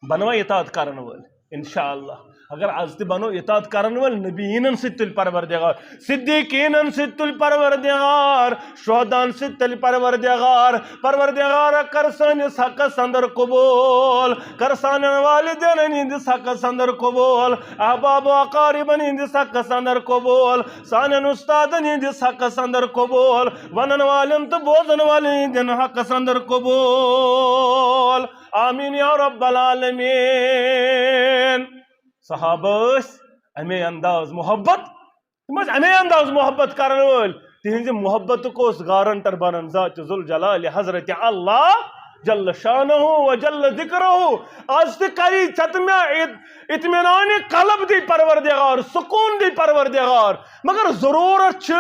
بنوا اطاعت کرن وٲلۍ، انشاءاللہ۔ اگر از تہِ بنو اطاعت کرن وٲلۍ، نبیٖنن سۭتۍ تُلہِ پروردگار، صدیقیٖنن سۭتۍ تُلہِ پروردگار، شہدان سۭتۍ تُلہِ پروردگار۔ پروردگارا، کر سٲنِس حقس اندر قبول، کر سانٮ۪ن والدینن ہٕنٛدِس حقس اندر قبول، احباب و اقاربن ہٕنٛدِس حقس اندر قبول، سانٮ۪ن استادن ہٕنٛدِس حقس اندر قبول، ونن والٮ۪ن تہٕ بوزن والٮ۪ن ہٕنٛدٮ۪ن حقس اندر قبول۔ آمین یا رب العالمین۔ صحابہ ٲسۍ امے انداز محبت، تِم ٲسۍ امے انداز محبت کرن وٲلۍ۔ تِہنزِ محبتُک اوس گارنٹر بنان ذات ذوالجلال حضرت اللہ جل شانہ و جل ذکرہ۔ از تہِ کری ژےٚ تہٕ مےٚ اط-، اطمینان قلب دی پروردگار، سکون دی پروردگار، مگر ضرورت چھِ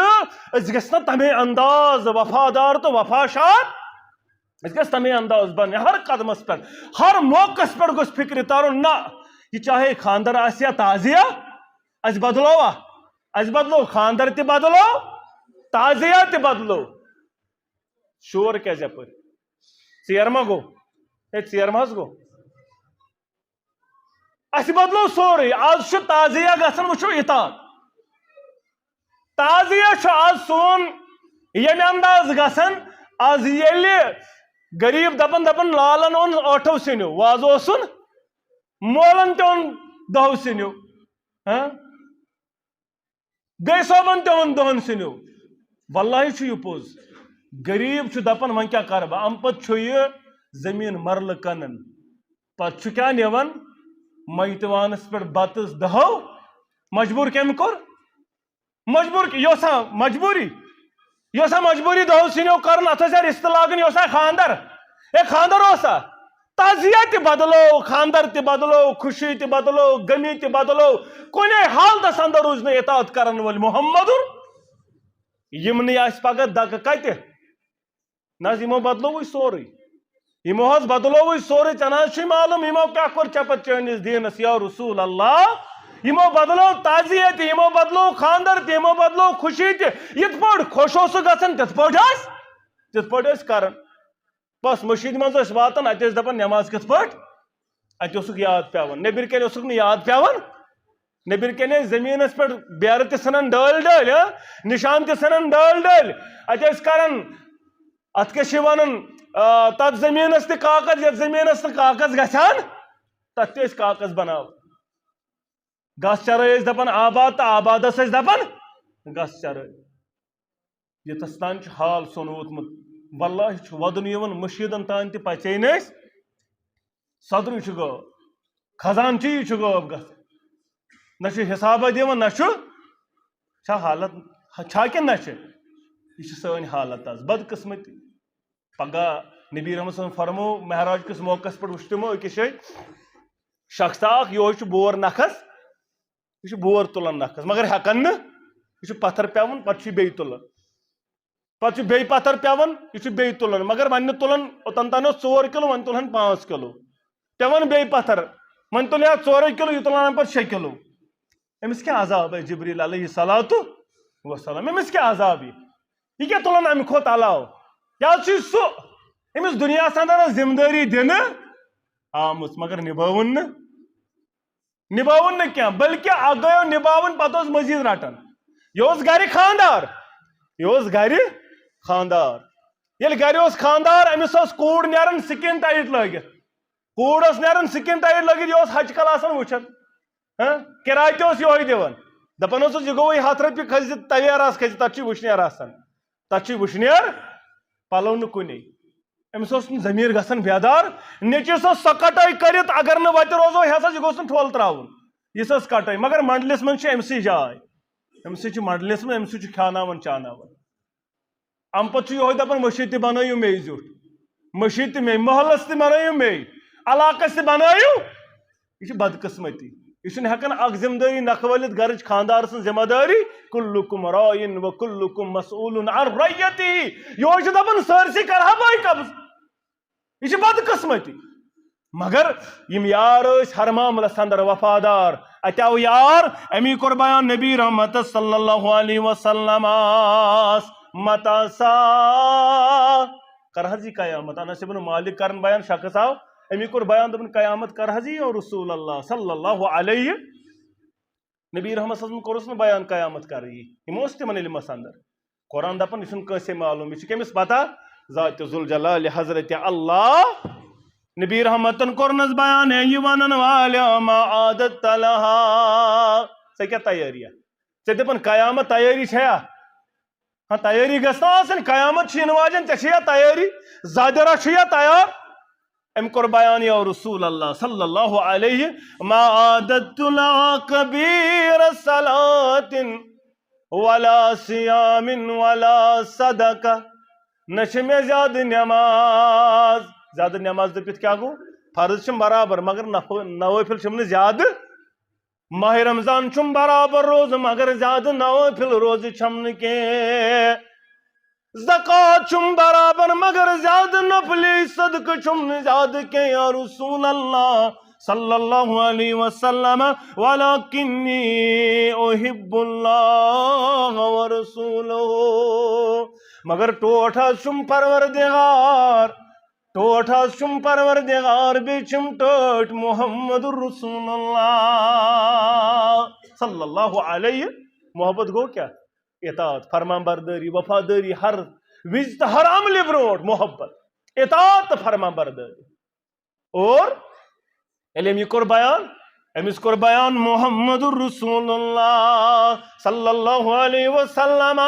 أسۍ گژھِ نہ تمے انداز وفادار تہٕ وفاشار۔ أسۍ گژھِ تمے انداز بنٕنۍ۔ ہر قدمس پٮ۪ٹھ، ہر موقعس پٮ۪ٹھ گوٚژھ فکرِ ترُن، نہ، یہِ چاہے خاندر آسہِ یا تعزیہ، اسہِ بدلووا؟ اسہِ بدلو خاندر تہِ بدلو، تعزیہ تہِ بدلو۔ شور کیازِ یپٲرۍ؟ ژیر ما گوٚو؟ ہے، ژیر ما حظ گوٚو؟ اسہِ بدلو سورُے۔ از چھُ تعزیہ گژھان، وٕچھِو اطاعت۔ تعزیہ چھُ از سون ییٚمہِ انداز گژھان، از ییٚلہِ غریب دپان، دپان، لالن اوٚن ٲٹھو سِنیو، وازٕ اوسُن، مولن تہِ اوٚن دہو سِنیو، ہاں؟ بیٚیہِ صٲبن تہِ اوٚن دہن سِنیو۔ واللہ چھُ یہِ پوٚز۔ غریب چھُ دپان، وۄنۍ کیٛاہ کرٕ بہٕ؟ امہِ پتہٕ چھُ یہِ زٔمیٖن مرلہٕ کٕنان۔ پتہٕ چھُ کیٛاہ نِوان؟ میتوانس پٮ۪ٹھ بتہٕ دہو۔ مجبوٗر کٔمۍ کوٚر؟ مجبوٗر، یہِ اوسا مجبوٗری؟ یہِ اوسا مجبوٗری دہو سِنیو کرُن؟ اتھ ٲسیا رِستہٕ لاگٕنۍ؟ یہِ اوسا خانٛدر؟ ہے، خانٛدر اوسا؟ تعزیہ تہِ بدلو، خانٛدر تہِ بدلو، خوشی تہِ بدلو، غمی تہِ بدلو، کُنے حالتس اندر روٗز نہٕ اطاعت کرن وٲلۍ محمدُر۔ یِمنٕے آسہِ پگاہ دکہٕ کتہِ؟ نہ حظ، یِمو بدلووٕے سورُے۔ یِمو حظ بدلووٕے سورُے۔ ژےٚ نہ حظ چھُے معلوم، یِمو کیٛاہ کوٚر ژےٚ پتہٕ چٲنِس دیٖنس، یا رسول اللہ؟ یِمو بدلو تعزیہ تہِ، یِمو بدلو خانٛدر تہِ، یِمو بدلو خوشی تہِ۔ یِتھ پٲٹھۍ خۄش اوسُکھ گژھان، تِتھ پٲٹھۍ ٲسۍ، تِتھ پٲٹھۍ ٲسۍ کران۔ بس مٔشیٖد منٛز ٲسۍ واتان، اَتہِ ٲسۍ دَپان، نٮ۪ماز کِتھ پٲٹھۍ؟ اَتہِ اوسُکھ یاد پٮ۪وان۔ نیٚبٕرۍ کَنۍ اوسُکھ نہٕ یاد پٮ۪وان۔ نیٚبٕرۍ کَنۍ ٲسۍ زٔمیٖنَس پٮ۪ٹھ بیرٕ تہِ ژھٕنان ڈٲلۍ ڈٲلۍ، ہاں؟ نِشان تہِ ژھٕنان ڈٲلۍ ڈٲلۍ۔ اَتہِ ٲسۍ کَران، اَتھ کیٛاہ چھِ وَنان، آ، تَتھ زٔمیٖنَس تہِ کاغذ، یَتھ زٔمیٖنَس نہٕ کاغذ گژھِ ہن، تَتھ تہِ ٲسۍ کاغذ بَناوان۔ گس چرٲے ٲسۍ دپان آباد تہٕ آبادس ٲسۍ دپان گس چرٲے۔ یوٚتس تام چھُ حال سون ووتمُت۔ واللہ چھُ ودُن یِوان، مٔشیٖدن تام تہِ پژے نہٕ أسۍ۔ صدرٕے چھُ غٲب، خزانچی چھُ غٲب گژھان۔ نہ چھُ حسابہ دِوان، نہ چھُ، چھا حالت، چھا کِنہٕ نہ چھِ؟ یہِ چھِ سٲنۍ حالت آز، بدقٕسمتی۔ پگاہ نبی رحمت صلی اللہ علیہ وسلم فرمو، معراج کِس موقعس پٮ۪ٹھ وٕچھ تِمو أکِس جایہِ شخص اکھ، یِہوٚے چھُ بور نکھس، یہِ چھُ بور تُلان نکھس، مگر ہٮ۪کان نہٕ، یہِ چھُ پتھر پٮ۪وان، پتہٕ چھُ یہِ بیٚیہِ تُلان، پتہٕ چھُ بیٚیہِ پتھر پٮ۪وان، یہِ چھُ بیٚیہِ تُلان، مگر وۄنۍ نہٕ تُلان، اوٚتن تام اوس ژور کِلوٗ، وۄنۍ تُلہن پانٛژھ کِلوٗ، پٮ۪وان بیٚیہِ پتھر، وۄنۍ تُلہِ ہا ژورے کِلوٗ، یہِ تُلان پتہٕ شےٚ کِلوٗ۔ أمِس کیٛاہ عذاب آسہِ جبریٖل علیہ الصلوۃ والسلام؟ أمِس کیٛاہ عذاب یہِ؟ یہِ کیٛاہ تُلان اَمہِ کھۄتہٕ علاوٕ؟ یہِ حظ چھُے سُہ، أمِس دُنیاہَس اندر ٲس ذمہٕ دٲری دِنہٕ آمٕژ، مگر نِبٲوٕن نہٕ، نِبٲوٕن نہٕ کینٛہہ، بلکہِ اَکھ گٔیو نِباوٕنۍ، پَتہٕ اوس مٔزیٖد رَٹان۔ یہِ اوس گَرِ خانٛدار، یہِ اوس گَرِ خانٛدار۔ ییٚلہِ گَرِ اوس خانٛدار، أمِس ٲس کوٗر نیران skin tight لٲگِتھ، کوٗر ٲس نیران skin tight لٲگِتھ، یہِ اوس ہَچہِ کَل آسان وٕچھان۔ ہاں، کِراے تہِ اوس یِہوٚے دِوان۔ دَپان اوسُس، یہِ گوٚو وۄنۍ ہَتھ رۄپیہِ، کھٔسہِ زِ تویراہَس کھٔسہِ، تَتھ چھُے وٕشنیر آسان۔ تَتھ چھُے وٕشنیر، پَلو نہٕ کُنے۔ أمِس اوس نہٕ ضمیٖر گژھان بیدار۔ نیٚچوِس ٲس سۄ کَٹٲے کٔرِتھ، اگر نہٕ وَتہِ روزو، ہٮ۪س ہا، یہِ گوٚژھ نہٕ ٹھۄل ترٛاوُن۔ یہِ ٲس کَٹٲے، مگر منڈلِس منٛز چھِ أمۍ سٕے جاے۔ أمۍ سٕے چھِ منڈلِس منٛز، أمۍ سٕے چھُ کھیٛاناوان چاناوان۔ اَمہِ پَتہٕ چھُ یِہوٚے دَپان، مٔشیٖد تہِ بَنٲیِو مے زیُٹھ، مٔشیٖد تہِ مے، محلَس تہِ بَنٲیِو مے، علاقَس تہِ بَنٲیِو۔ یہِ چھِ بدقٕسمتی۔ یہِ چھُنہٕ ہٮ۪کان اَکھ ذِمہٕ دٲری نَکھٕ وٲلِتھ، گَرٕچ خانٛدار سٕنٛز ذِمہٕ دٲری، کُلُکُم رائن و کُلُکُم مسئول عن رعیتہ۔ یِہوٚے چھُ دَپان، سٲرسٕے کَرٕ ہا بٕے قبضہٕ۔ یہِ چھِ بدقٕسمتی۔ مگر یِم یار ٲسۍ ہر معاملس اندر وفادار۔ اتہِ آو یار، امی کوٚر بیان نبی رحمت صلی اللہ علیہ وسلمس، متى الساعة؟ کر حظ یہِ قیامت؟ انس ابن مالک کرن بیان، شخص آو، امی کوٚر بیان، دوٚپُن، قیامت کر حظ یی، یا رسول اللہ صلی اللہ علیہ؟ نبی رحمت صلی اللہ علیہ وسلم کوٚرُس نہٕ بیان قیامت کر یی، یِم اوس تِمن علمس اندر۔ قرآن دپان، یہِ چھُنہٕ کٲنٛسے معلوم، یہِ چھُ کٔمِس پتہ؟ ذات ذوالجلال حضرت اللہ۔ نبی رحمتن کوٚرنس بیان، ہے یہِ ونن والیا، ما اعددت لها؟ ژےٚ کیٛاہ تیٲری یا؟ ژےٚ دپان قیامت تیٲری چھےٚ یا؟ ہاں، تیٲری گژھِ نا آسٕنۍ، قیامت چھِ یِنہٕ واجٮ۪ن، ژےٚ چھےٚ یا تیٲری؟ زادِ رژھ چھُ یا تیار؟ أمۍ کوٚر بیان، یا رسول اللہ صلی اللہ علیہ، ما اعددت لها کبیر صلاة ولا صیام ولا صدقہ۔ نہ چھِ مےٚ زیادٕ نٮ۪ماز، زیادٕ نٮ۪ماز دٔپِتھ کیٛاہ گوٚو؟ فرض چھِم برابر، مگر نف-، نوٲفِل چھِم نہٕ زیادٕ۔ ماہِ رمضان چھُم برابر روزٕ، مگر زیادٕ نوٲفِل روزٕ چھَم نہٕ کینٛہہ۔ زکوٰۃ چھُم برابر، مگر زیادٕ نفلی صدقہٕ چھُم نہٕ زیادٕ کینٛہہ، یا رسول اللہ صلی اللہ علیہ وسلم، ولکنی احب اللہ ورسولہ۔ مگر ٹوٹھ حظ چھُم پروردگار، ٹوٹھ حظ چھُم پروردگار، بیٚیہِ چھِم ٹٲٹھۍ محمد رسول اللہ صلی اللہ علیہ۔ محبت گوٚو کیٛاہ؟ اطاعت، فرمان بردٲری، وفادٲری، ہر وِزِ تہٕ ہر عملہِ برونٛٹھ محبت۔ اطاعت تہٕ فرما بردٲری۔ اور ییٚلہِ أمۍ یہِ کوٚر بیان، أمِس کوٚر بیان محمد رسول اللہ صلی اللہ علیہ وسلم۔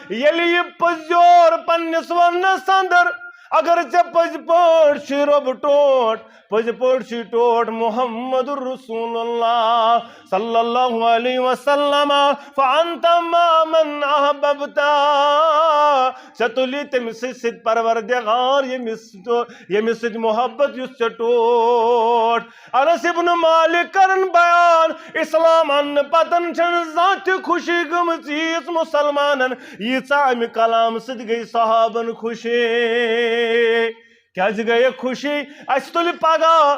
ییٚلہِ یہِ پٔزۍ یور پننِس وننس اندر، اگر ژےٚ پٔزۍ پٲٹھۍ چھُے رۄب ٹوٹھ، پٔزۍ پٲٹھۍ چھُے ٹوٹھ محمد رسول اللہ صلی اللہ علیہ وسلم، فانت مع من احببت، ژےٚ تُلی تٔمۍ سٕنٛدِ سۭتۍ پروردگار، ییٚمِس ییٚمِس سۭتۍ محبت یُس ژےٚ ٹوٹھ۔ انس ابن مالک کرن بیان، اسلام اننہٕ پتن چھنہٕ زانٛہہ تہِ خوشی گٔمٕژ ییٖژ مسلمانن، ییٖژاہ امہِ کلام سۭتۍ گٔے صحابن خوشی۔ کیازِ گٔیکھ خوشی؟ اسہِ تُلہِ پگاہ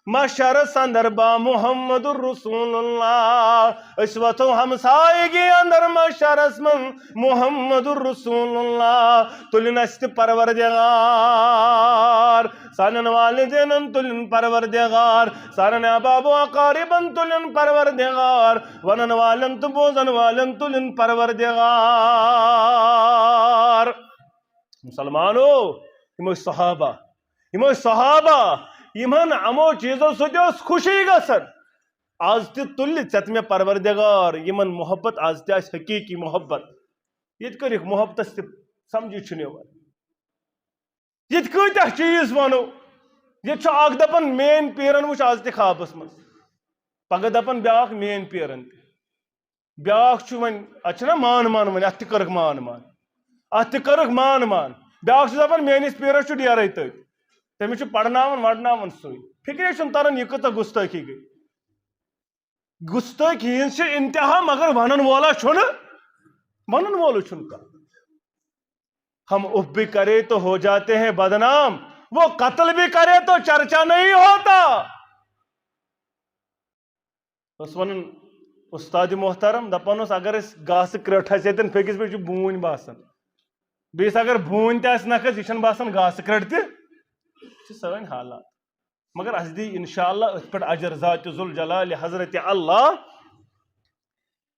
محشرس اندر با محمد رسول اللہ، أسۍ وۄتھو ہمسایگی اندر محشرس منٛز محمد رسول اللہ، تُلِن اسہِ تہِ پروردگار، سانٮ۪ن والدینن تُلِن پروردگار، سانٮ۪ن احباب و اقاربن تُلِن پروردگار، ونن والٮ۪ن تہٕ بوزن والٮ۪ن تُلِن پروردگار۔ مسلمانو، یِم ٲسۍ صحابہ، یِم ٲسۍ صحابہ، یِمن یِمو چیٖزو سۭتۍ ٲس خوشی گژھان۔ از تہِ تُلہِ ژےٚ تہٕ مےٚ پروردگار یِمن محبت، از تہِ آسہِ حقیٖقی محبت۔ ییٚتہِ کٔرِکھ محبتس تہِ سمجھی چھُنہٕ یِوان۔ ییٚتہِ کۭتیاہ چیٖز وَنو، ییٚتہِ چھُ اکھ دَپان میٲنۍ پیٖرن وٕچھ از تہِ خوابس منٛز، پگاہ دَپان بیٛاکھ میٲنۍ پیٖرن تہِ۔ بیٛاکھ چھُ وۄنۍ، اتھ چھِنہ مان مان وۄنۍ، اتھ تہِ کٔرٕکھ مان مان، اتھ تہِ کٔرٕکھ مان مان۔ بیٛاکھ چھُ دپان میٲنِس پیٖرس چھُ ڈیرے تٔتۍ، تٔمِس چھُ پرناوان ورناوان سُے۔ فکرے چھُنہٕ تران یہِ کۭژاہ گُستٲخی گٔے۔ گُستٲخی ہٕنٛز چھِ انتہا، مگر ونن وولا چھُنہٕ، ونن وولُے چھُنہٕ کانٛہہ۔ ہم اف بھی کرے تو ہو جاتے ہیں بدنام، وہ قتل بھی کرے تو چرچا نہیں ہوتا۔ اوس ونان استاد محترم، دپان اوس، اگر أسۍ گاسہٕ کرٛٹھ آسہِ ییٚتٮ۪ن پھٔکِس پٮ۪ٹھ، چھُ بوٗنۍ باسان۔ بیٚیِس اگر بوٗنۍ تہِ آسہِ نکھس، یہِ چھَنہٕ باسان گاسہٕ کرٛٹھ تہِ۔ یہِ چھِ سٲنۍ حالات۔ مگر اَسہِ دی انشاءاللہ أتھۍ پٮ۪ٹھ اجر، ذات ذوالجلال حضرت اللہ۔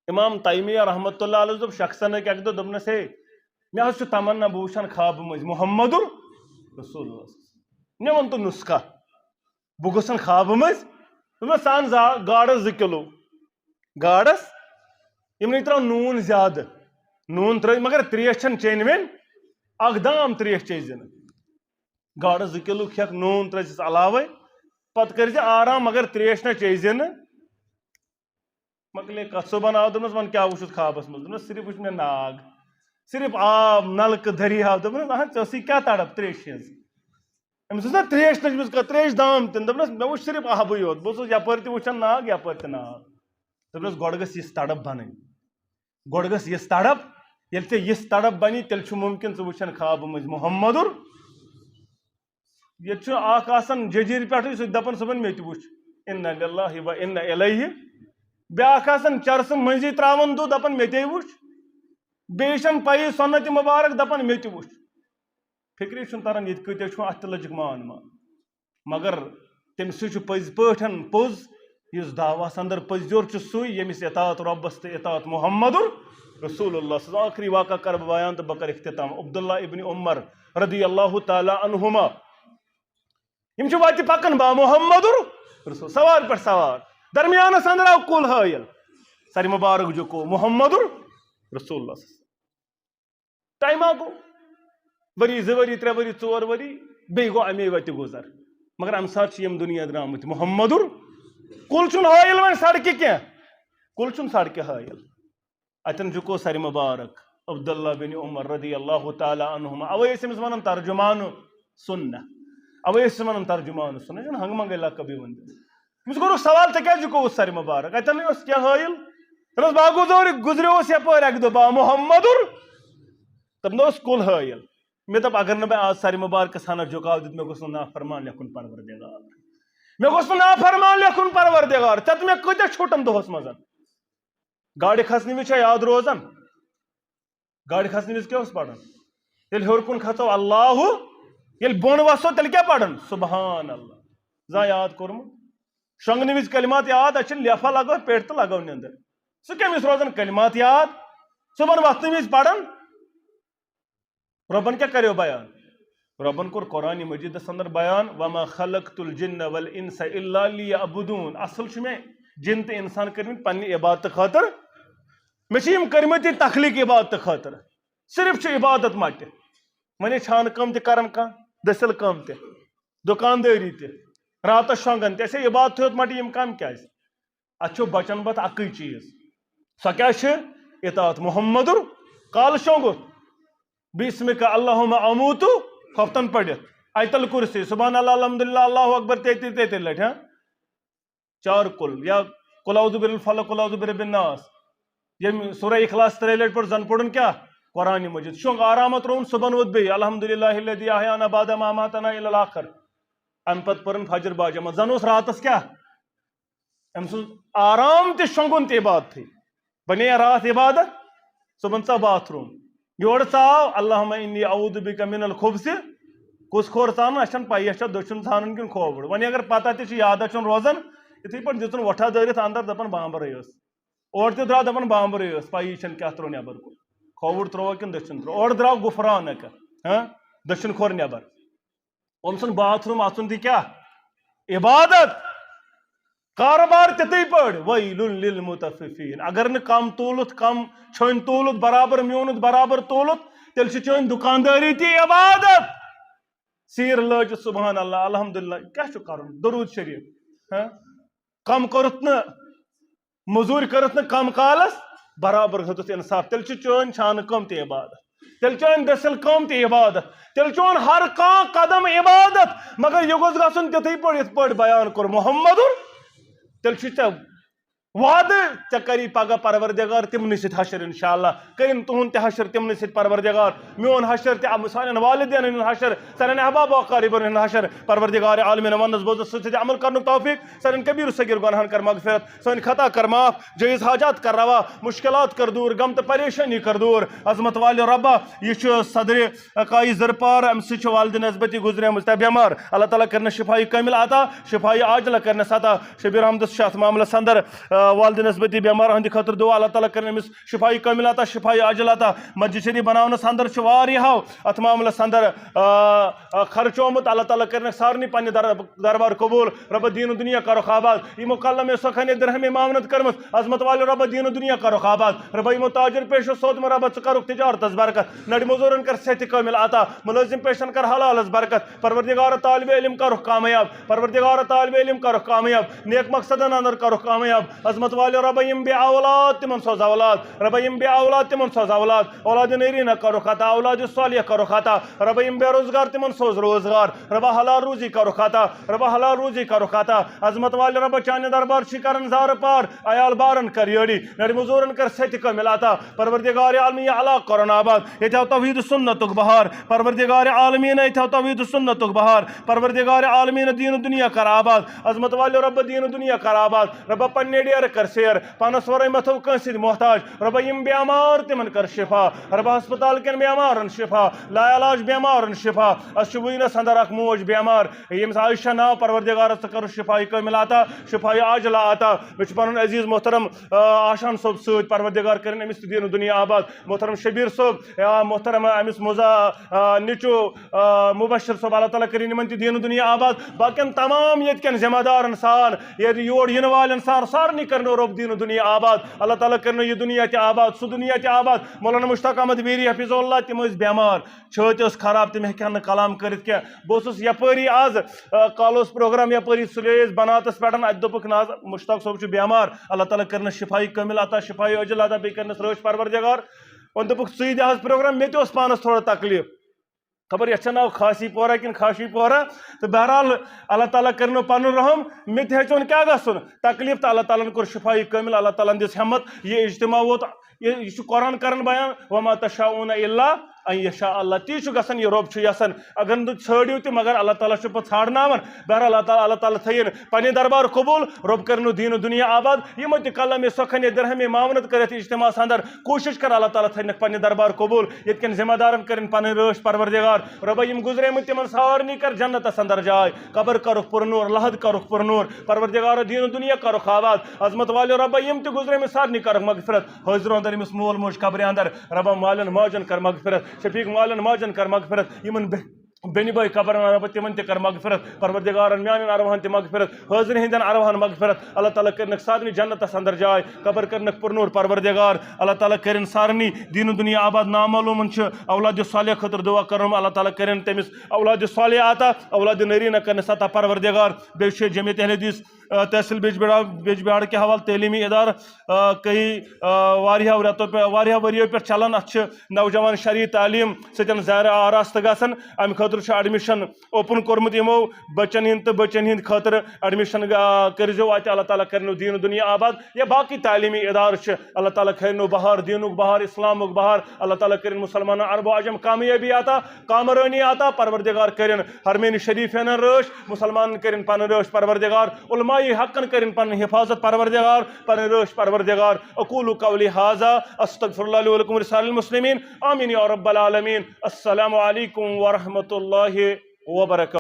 امام تیمیہ رحمۃ اللہ علیہ دوٚپ شخصن أکۍ اکہِ دۄہ، دوٚپنس، ہے، مےٚ حظ چھُ تمنا، بہٕ وٕچھن خوابہٕ مٔنٛزۍ محمد رسول اللہ۔ مےٚ ووٚن تہٕ نُسخہ، بہٕ گوٚژھن خوابہٕ مٔنٛزۍ، دوٚپمَس، ژٕ اَن زا-، گاڈَس زٕ کِلوٗ۔ گاڈَس، یِمنٕے ترٛاو نوٗن زیادٕ، نوٗن ترٛٲوِتھ، مگر ترٛیش چھَنہٕ چیٚنۍ وۄنۍ، اَکھ دام ترٛیش چیٚیہِ زِ نہٕ۔ گاڈَس زٕ کِلوٗ کھٮ۪کھ، نوٗن ترٛٲوزِس علاوَے، پَتہٕ کٔرۍ زِ آرام، مگر ترٛیش نہ چیٚیہِ زِ نہٕ۔ مۄکلے کَتھ، صُبحن آو، دوٚپنَس، وَن کیٛاہ وُچھُتھ خوابَس منٛز؟ دوٚپنَس، صرف وُچھ مےٚ ناگ، صرف آب، نلکہٕ، دٔریاو۔ دوٚپنَس، اَہَن، ژےٚ ٲسٕے کیٛاہ تڑپ ترٛیشہِ ہِنٛز؟ أمِس ٲس نا ترٛیش لٔجمٕژ، کَتھ ترٛیش دام تہِ نہٕ۔ دوٚپنَس، مےٚ وُچھ صرف آبٕے یوت، بہٕ اوسُس یَپٲرۍ تہِ وٕچھان ناگ، یَپٲرۍ تہِ ناگ۔ دوٚپنَس، گۄڈٕ گٔژھ یِژھ تڑپ بَنٕنۍ، گۄڈٕ گٔژھ یِژھ تڑپ، ییٚلہِ ژےٚ یِژھ تڑپ بَنی، تیٚلہِ چھُ مُمکِن ژٕ وٕچھَن خوابہٕ مٔنٛزۍ محمدُر۔ ییٚتہِ چھُ اَکھ آسان جٔجیٖرِ پٮ۪ٹھٕے، سُہ چھُ دَپان صُبحن مےٚ تہِ وُچھ، اِنَّا لِلّٰہِ وَ اِنَّا اِلَیْہِ۔ بیٛاکھ آسان چرسہٕ مٔنٛزی ترٛاوان دُہ، دَپان مےٚ تے وُچھ۔ بیٚیِس چھَنہٕ پَیی سُنتِ مُبارک، دَپان مےٚ تہِ وُچھ۔ فِکرِ چھُنہٕ تَران ییٚتہِ کۭتیٛاہ چھُ، اَتھ تہِ لٔجِکھ مان مان۔ مگر تٔمۍ سٕے چھُ پٔزۍ پٲٹھۍ پوٚز، یُس دعویٰ ہَس اندر پٔزیور چھُ سُے، ییٚمِس اطاعت رۄبَس تہٕ اطاعت محمد رسول اللہ سٕنٛز۔ آخری واقعہ کَرٕ بہٕ بیان تہٕ بہٕ کَرٕ اختتام۔ عبداللہ ابن عمر رضی اللہ تعالیٰ عنہما، یِم چھِ وَتہِ پَکان با محمد رسول، سوارِ پٮ۪ٹھ سوار، درمیانَس اندر آو کُل حٲیِل، سَرِ مُبارک جُکو محمد رسول اللہ۔ ٹایما گوٚو، ؤری، زٕ ؤری، ترٛےٚ ؤری، ژور ؤری، بیٚیہِ گوٚو اَمے وَتہِ گُزر۔ مگر اَمہِ ساتہٕ چھِ یِم دُنیا درٛامٕتۍ۔ محمدُر، کُل چھُنہٕ حٲیِل وۄنۍ سڑکہِ کینٛہہ، کُل چھُنہٕ سڑکہِ حٲیِل۔ اَتٮ۪ن جُکو سَرِ مُبارک عبداللہ بن عمر رضی اللہ تعالیٰ عنہما۔ اَوَے ٲسۍ أمِس وَنان ترجمان سُنہ، اَوَے ٲسۍ أمِس وَنان ترجمان سُنہ، یہِ چھُنہٕ ہنٛگہٕ منٛگَے لقب یِوان دِنہٕ۔ أمِس کوٚرُکھ سوال، ژےٚ کیٛازِ جُکووُتھ سَرِ مُبارک؟ اَتٮ۪ن اوس کینٛہہ حٲیِل؟ دوٚپنَس، بہٕ ہا گُزورِ-، گُزریوس یَپٲرۍ اَکہِ دۄہ، با محمدُر۔ دوٚپنَس، اوس کُل حٲیِل۔ مےٚ دوٚپ، اگر نہٕ بہٕ آز سَرِ مُبارکَس ہَنَس جُکاو دِتھ، مےٚ گوٚژھ نہٕ نافرمان لیکھُن پروردگار۔ مےٚ گوٚژھ نہٕ نافرمان لیکھُن پروردگار۔ ژےٚ تہٕ مےٚ کۭتیٛاہ چھُٹَن دۄہَس منٛز؟ گاڑِ کھسنہٕ وِزِ چھا یاد روزان؟ گاڑِ کھسنہٕ وِزِ کیٛاہ اوس پَران؟ ییٚلہِ ہیوٚر کُن کھژو، اللہ، ییٚلہِ بۄن وَسو، تیٚلہِ کیٛاہ پَران؟ سبحان اللہ۔ زانٛہہ یاد کوٚرمُت؟ شۄنٛگنہٕ وِزِ کلمات یاد، اَسہِ چھِ لیفا لگٲو پٮ۪ٹھ تہٕ لگٲو نیٚنٛدٕر۔ سُہ کٔمِس روزان کلمات یاد؟ صُبحن وۄتھنہٕ وِزِ پَران۔ رۄبَن کیٛاہ کَریو بیان؟ رۄبن کوٚر قرآن مجیدس اندر بیان، "وما خلقت الجن والانس الا لیعبدون"۔ اصل چھُ مےٚ جن تہٕ انسان کٔرمٕتۍ پننہِ عبادتہٕ خٲطرٕ۔ مےٚ چھِ یِم کٔرمٕتۍ یہِ تخلیق عبادتہٕ خٲطرٕ۔ صرف چھُ عبادت مٹہِ۔ وۄنۍ چھانہٕ کٲم تہِ کران کانٛہہ، دٔسِل کٲم تہِ، دُکاندٲری تہِ، راتس شۄنٛگان تہِ۔ اَسہِ عبادت یوت مٹہِ، یِم کامہِ کیازِ؟ اتھ چھُ بچن پتہٕ اکٕے چیٖز۔ سۄ کیٛاہ چھِ؟ اطاعت محمدُر۔ کالہٕ شۄنٛگُتھ، "بسمک اللہم اموت"، خۄفتن پٔرِتھ، آیت الکرسی، سبحان اللہ، الحمدللہ، اللہ اکبر، تیٚتہِ تیٚتہِ لٹہِ، ہاں؟ چار کُل یا قل اعوذ برب الفلق، قل اعوذ برب الناس، ییٚمہِ سورہ اخلاص ترٛیٚیہِ لٹہِ پٔر، زن پوٚرُن کیٛاہ؟ قرآن مجید۔ شۄنٛگ آرام ترٛووُن، صبحن ووت بیٚیہِ الحمدللہ الذی احیانا بعد ما اماتنا الی الاخر۔ امہِ پتہٕ پٔرٕن فجر باجماعت۔ زن اوس راتس کیٛاہ؟ أمۍ سُنٛد آرام تہِ، شۄنٛگُن تہِ عبادتھٕے۔ بنے راتھ عبادت، صبحن ژاو باتھ روٗم، یورٕ ژاو، "اللہم انی اعوذ بک من الخبث"، کُس کھوٚر ژانُن، اَسہِ چھَنہٕ پَیی، اَسہِ چھا دٔچھُن ژانُن کِنہٕ کھووُر۔ وۄنۍ اگر پتہ تہِ چھُ، یادہ چھُنہٕ روزان، یِتھٕے پٲٹھۍ دِژُن وۄٹھا دٲرِتھ اندر، دَپان، "بامبرٕے ٲس"۔ اورٕ تہِ درٛاو، دَپان، "بامبرٕے ٲس، پَیی چھَنہٕ کیٛاہ ترٛوو نٮ۪بر کُن، کھووُر ترٛووا کِنہٕ دٔچھُن ترٛوو"۔ اورٕ درٛاو غفرانک، ہاں، دٔچھُن کھوٚر نٮ۪بر۔ أمۍ سُنٛد باتھ روٗم اَژُن تہِ کیٛاہ؟ عبادت۔ کارٕبار تِتھٕے پٲٹھۍ، "ویل للمطففین"۔ اگر نہٕ کم تُلُتھ، کم چھٲنۍ تُلُتھ، برابر میوٗنُتھ، برابر تُلُتھ، تیٚلہِ چھِ چٲنۍ دُکاندٲری تہِ عبادت۔ سیٖر لٲجِتھ، سبحان اللہ، الحمدللہ، کیٛاہ چھُ کرُن؟ درود شریف، ہاں؟ کم کوٚرُتھ نہٕ، مٔزوٗرۍ کٔرٕتھ نہٕ کم کالس، برابر ہیوٚتُتھ انصاف، تیٚلہِ چھِ چٲنۍ چھانہٕ کٲم تہِ عبادت، تیٚلہِ چٲنۍ دٔسِل کٲم تہِ عبادت، تیٚلہِ چون ہر کانٛہہ قدم عبادت۔ مگر یہِ گوٚژھ گژھُن تِتھٕے پٲٹھۍ، یِتھ پٲٹھۍ بیان کوٚر محمدُن۔ تیٚلہِ چھُ ژےٚ وعدٕ، ژےٚ کری پگاہ پروردگار تِمنٕے سۭتۍ حشر انشاءاللہ، کٔرِن تُہُنٛد تہِ حشر تِمنٕے سۭتۍ پروردگار، میون حشر تہِ، سانٮ۪ن والدینن ہُنٛد حشر، سانٮ۪ن احباب و اقاربن ہُنٛد حشر۔ پروردگار عالمین، ونس بوزس سۭتۍ سۭتۍ عمل کرنُک توفیق، سانٮ۪ن کبیر و صغیر گناہن کر مغفرت، سٲنۍ خطا کر معاف، جٲیز حاجات کر روا، مشکلات کر دور، غم تہٕ پریشانی کر دور۔ عظمت والے ربا، یہِ چھُ صدرِ کائی زرپار، امہِ سۭتۍ چھُ والدِ نسبتی گزریمٕژ تہ بیمار۔ اللہ تعالیٰ کرنس شفای کامل عطا، شفای عاجلہ کرنس عطا۔ شبیر احمدس چھُ اتھ معاملس اندر، آ، والدِ نسبتی بیمار ہٕنٛدِ خٲطرٕ دعا، اللہ تعالیٰ کرن أمِس شفای کامل عطا، شفای عاجل عطا۔ مسجد شریف بناونس اندر چھُ واریاہو اتھ معاملس اندر، آ، آ، خرچومُت۔ اللہ تعالیٰ کرنکھ سارنٕے پننہِ در-، دربار قبول۔ رۄبہ دین و دنیا کرُکھ آباد۔ یِمو قلم سخن درہم معاونت کٔرمٕژ، عظمت والے رۄبہ دین و دنیا کرُکھ آباد۔ رۄبہ یِمو تاجر پیشو سوتمُت، رۄبہ ژٕ کرُکھ تجارتس برکت۔ نڑِ مزورن کر صحتِ کامل عطا، ملٲزم پیشن کر حلالس برکت۔ پروردگار طالب علم کرُکھ کامیاب، پروردگار طالب علم کرُکھ کامیاب۔ نیک مقصدن اندر کرُکھ کامیاب۔ عظمت والے رۄبہ یِم بے اولاد تِمن سوز اولاد، رۄبہ یِم بے اولاد تِمن سوز اولاد۔ اولاد نرینا کرُکھ عطا، اولاد صالح کرُکھ عطا۔ رۄبہ یِم بے روزگار تِمن سوز روزگار۔ رۄبہ حلال روزی کرُکھ عطا، رۄبہ حلال روزی کرُکھ عطا۔ عظمت والے رۄبہ چانہِ دربار چھ کران زارٕ پار، عیال بارن کر یٲری، نڑِ مزورن کر صحتِ کامل عطا۔ پروردگار عالمین، یہِ علاقہٕ کرن آباد، ییٚتہِ ہاو توحید سنتُک بہار۔ پروردگار عالمین، ییٚتہِ ہاو توحید سنتُک بہار۔ پروردگار عالمین، دین و دنیا کر آباد۔ عظمت والے رۄبہ دین و دنیا کر آباد۔ رۄبہ پننہِ ڈیرٕ کر سیر، پانس ورٲے مہ تھاو کٲنٛسہِ سۭتۍ محتاج۔ رۄبہ یِم بیمار تِمن کر شفا، رۄبہ ہسپتال کٮ۪ن بیمارن شفا، لا علاج بیمارن شفا۔ اسہِ چھُ وٕنِس اندر اکھ موج بیمار، ییٚمِس عائشہ ناو، پروردگار ژٕ کرُن شفای کامل عطا، شفای عاجلہ عطا۔ مےٚ چھُ پنُن عزیز محترم، آ، آشان صٲب سۭتۍ، پروردگار کٔرِن أمِس تہِ دین و دنیا آباد۔ محترم شبیر صٲب، یا محترم أمِس مُزا، آ، نیٚچو، آ، مبشر صٲب، اللہ تعالیٰ کٔرِن یِمن تہِ دین و دنیا آباد۔ باقین تمام ییٚتہِ کٮ۪ن ذمہ دارن سان، ییٚتہِ یور یِنہٕ والٮ۪ن سان، سارنٕے کٔرِنو رۄب دین و دنیا آباد۔ اللہ تعالیٰ کٔرِنو یہِ دنیا تہِ آباد، سُہ دنیا تہِ آباد۔ مولانا مشتاق احمد ویری حفظہ اللہ، تِم ٲسۍ بٮ۪مار، چھٲتۍ ٲس خراب، تِم ہیٚکہِ ہا نہٕ کلام کٔرِتھ کینٛہہ۔ بہٕ اوسُس یپٲری آز، آ، کالہٕ اوس پروگرام یپٲری سُلے ٲسۍ بناتس پٮ۪ٹھ، اتہِ دوٚپُکھ، "نہ حظ، مشتاق صٲب چھُ بٮ۪مار، اللہ تعالیٰ کٔرنس شفای کامل عطا، شفای عاجل عطا، بیٚیہِ کٔرنس رٲچھ پروردگار۔" وۄنۍ دوٚپُکھ، "ژٕے دِ حظ پروگرام، مےٚ تہِ اوس پانس تھوڑا تکلیف۔" خبر یتھ چھا ناو خاصی پورہ کِنہٕ خاشی پورہ، تہٕ بہرحال اللہ تعالیٰ کٔرِنو پنُن رحم۔ مےٚ تہِ ہیٚژیون کیٛاہ گژھُن، تکلیف، تہٕ اللہ تعالیٰ ہن کوٚر شفای کامل، اللہ تعالیٰ ہن دِژ ہمت۔ یہِ اجتماع ووت، یہِ، یہِ چھُ قرآن کران بیان، "وما تشاءون الا ان یشاء اللہ"، تی چھُ گژھان، یہِ رۄب چھُ یژھان۔ اگر نہٕ تُہۍ ژھٲنٛڈِو تہِ، مگر اللہ تعالیٰ چھُ پتہٕ ژھانٛڈناوان۔ بہرحال اللہ تعالیٰ، اللہ تعالیٰ تھٲیِن پننہِ دربار قبول، رۄب کٔرِنو دین و دنیا آباد۔ یِمو تہِ قلم سخن درہم معاونت کٔرِتھ اجتماعس اندر، کوٗشِش کر، اللہ تعالیٰ تھٲینکھ پننہِ دربار قبول۔ ییٚتہِ کٮ۪ن ذمہ دارن کٔرِن پنٕنۍ رٲچھ پروردگار۔ رۄبہ، یِم گُزریمٕتۍ، تِمن سارنٕے کر جنتس اندر جاے، قبر کرُکھ پُرنوٗر، لحد کرُکھ پُرنوٗر۔ پروردگار دین و دنیا کرُکھ آباد۔ عظمت والے رۄبہ، یِم تہِ گُزریمٕتۍ، سارنٕے کرُکھ مغفرت۔ حٲضرو اندر ییٚمِس مول موج قبرِ اندر، رۄبہ مالٮ۪ن ماجن کر مغفرت، شفیق مالٮ۪ن ماجن کر مغفرت، یِمن بے-، بیٚنہِ بٲے قبرن عربہٕ، تِمن تہِ کر مغفرت۔ پروردگارن میانٮ۪ن ارواحن تہِ مغفرت، حٲضرِ ہٕنٛدٮ۪ن ارواحن مغفرت۔ اللہ تعالیٰ کٔرنکھ سارنٕے جنتس اندر جاے، قبر کٔرنکھ پُرنوٗر پروردگار۔ اللہ تعالیٰ کٔرِن سارنٕے دین و دنیا آباد۔ نامعلومن چھُ اولاد صالح خٲطرٕ دعا کرُن، اللہ تعالیٰ کٔرِن تٔمِس اولاد صالح عطا، اولاد نرینہ کٔرنس عطا پروردگار۔ بیٚیہِ چھُ جمعیت اہل حدیث، آ، تحصیل بیجبہاڑ، بیجبہاڑ کہِ حوالہٕ تعلیمی ادارٕ، آ، کئی، آ، واریاہو رٮ۪تو پٮ۪ٹھ، واریاہو ؤریو پٮ۪ٹھ چلان۔ اتھ چھِ نوجوان شرعی تعلیٖم سۭتۍ زیر آراستہٕ گژھان۔ امہِ خٲطرٕ چھُ admission open کوٚرمُت یِمو بچن ہِنٛد تہٕ بچن ہِنٛد خٲطرٕ۔ Admission، آ، کٔرۍزیو اتہِ، اللہ تعالیٰ کرنو دین و دنیا آباد۔ یا باقی تعلیمی ادارٕ چھِ، اللہ تعالیٰ کرنو بہار، دینُک بہار، اسلامُک بہار۔ اللہ تعالیٰ کرن مسلمان عرب و عجم کامیٲبی عطا، کامرٲنی عطا۔ پروردگار کرن حرمین شریفین رٲچھ، مسلمان کرن پنن رٲچھ پروردگار، علماء حقن کرن پنن حفاظت پروردگار، پنن رٲچھ پروردگار۔ اقول قولی هذا، استغفر الله لي ولكم ولسائر المسلمين، آمين يا رب العالمين۔ السلام عليكم ورحمة الله وبركاته۔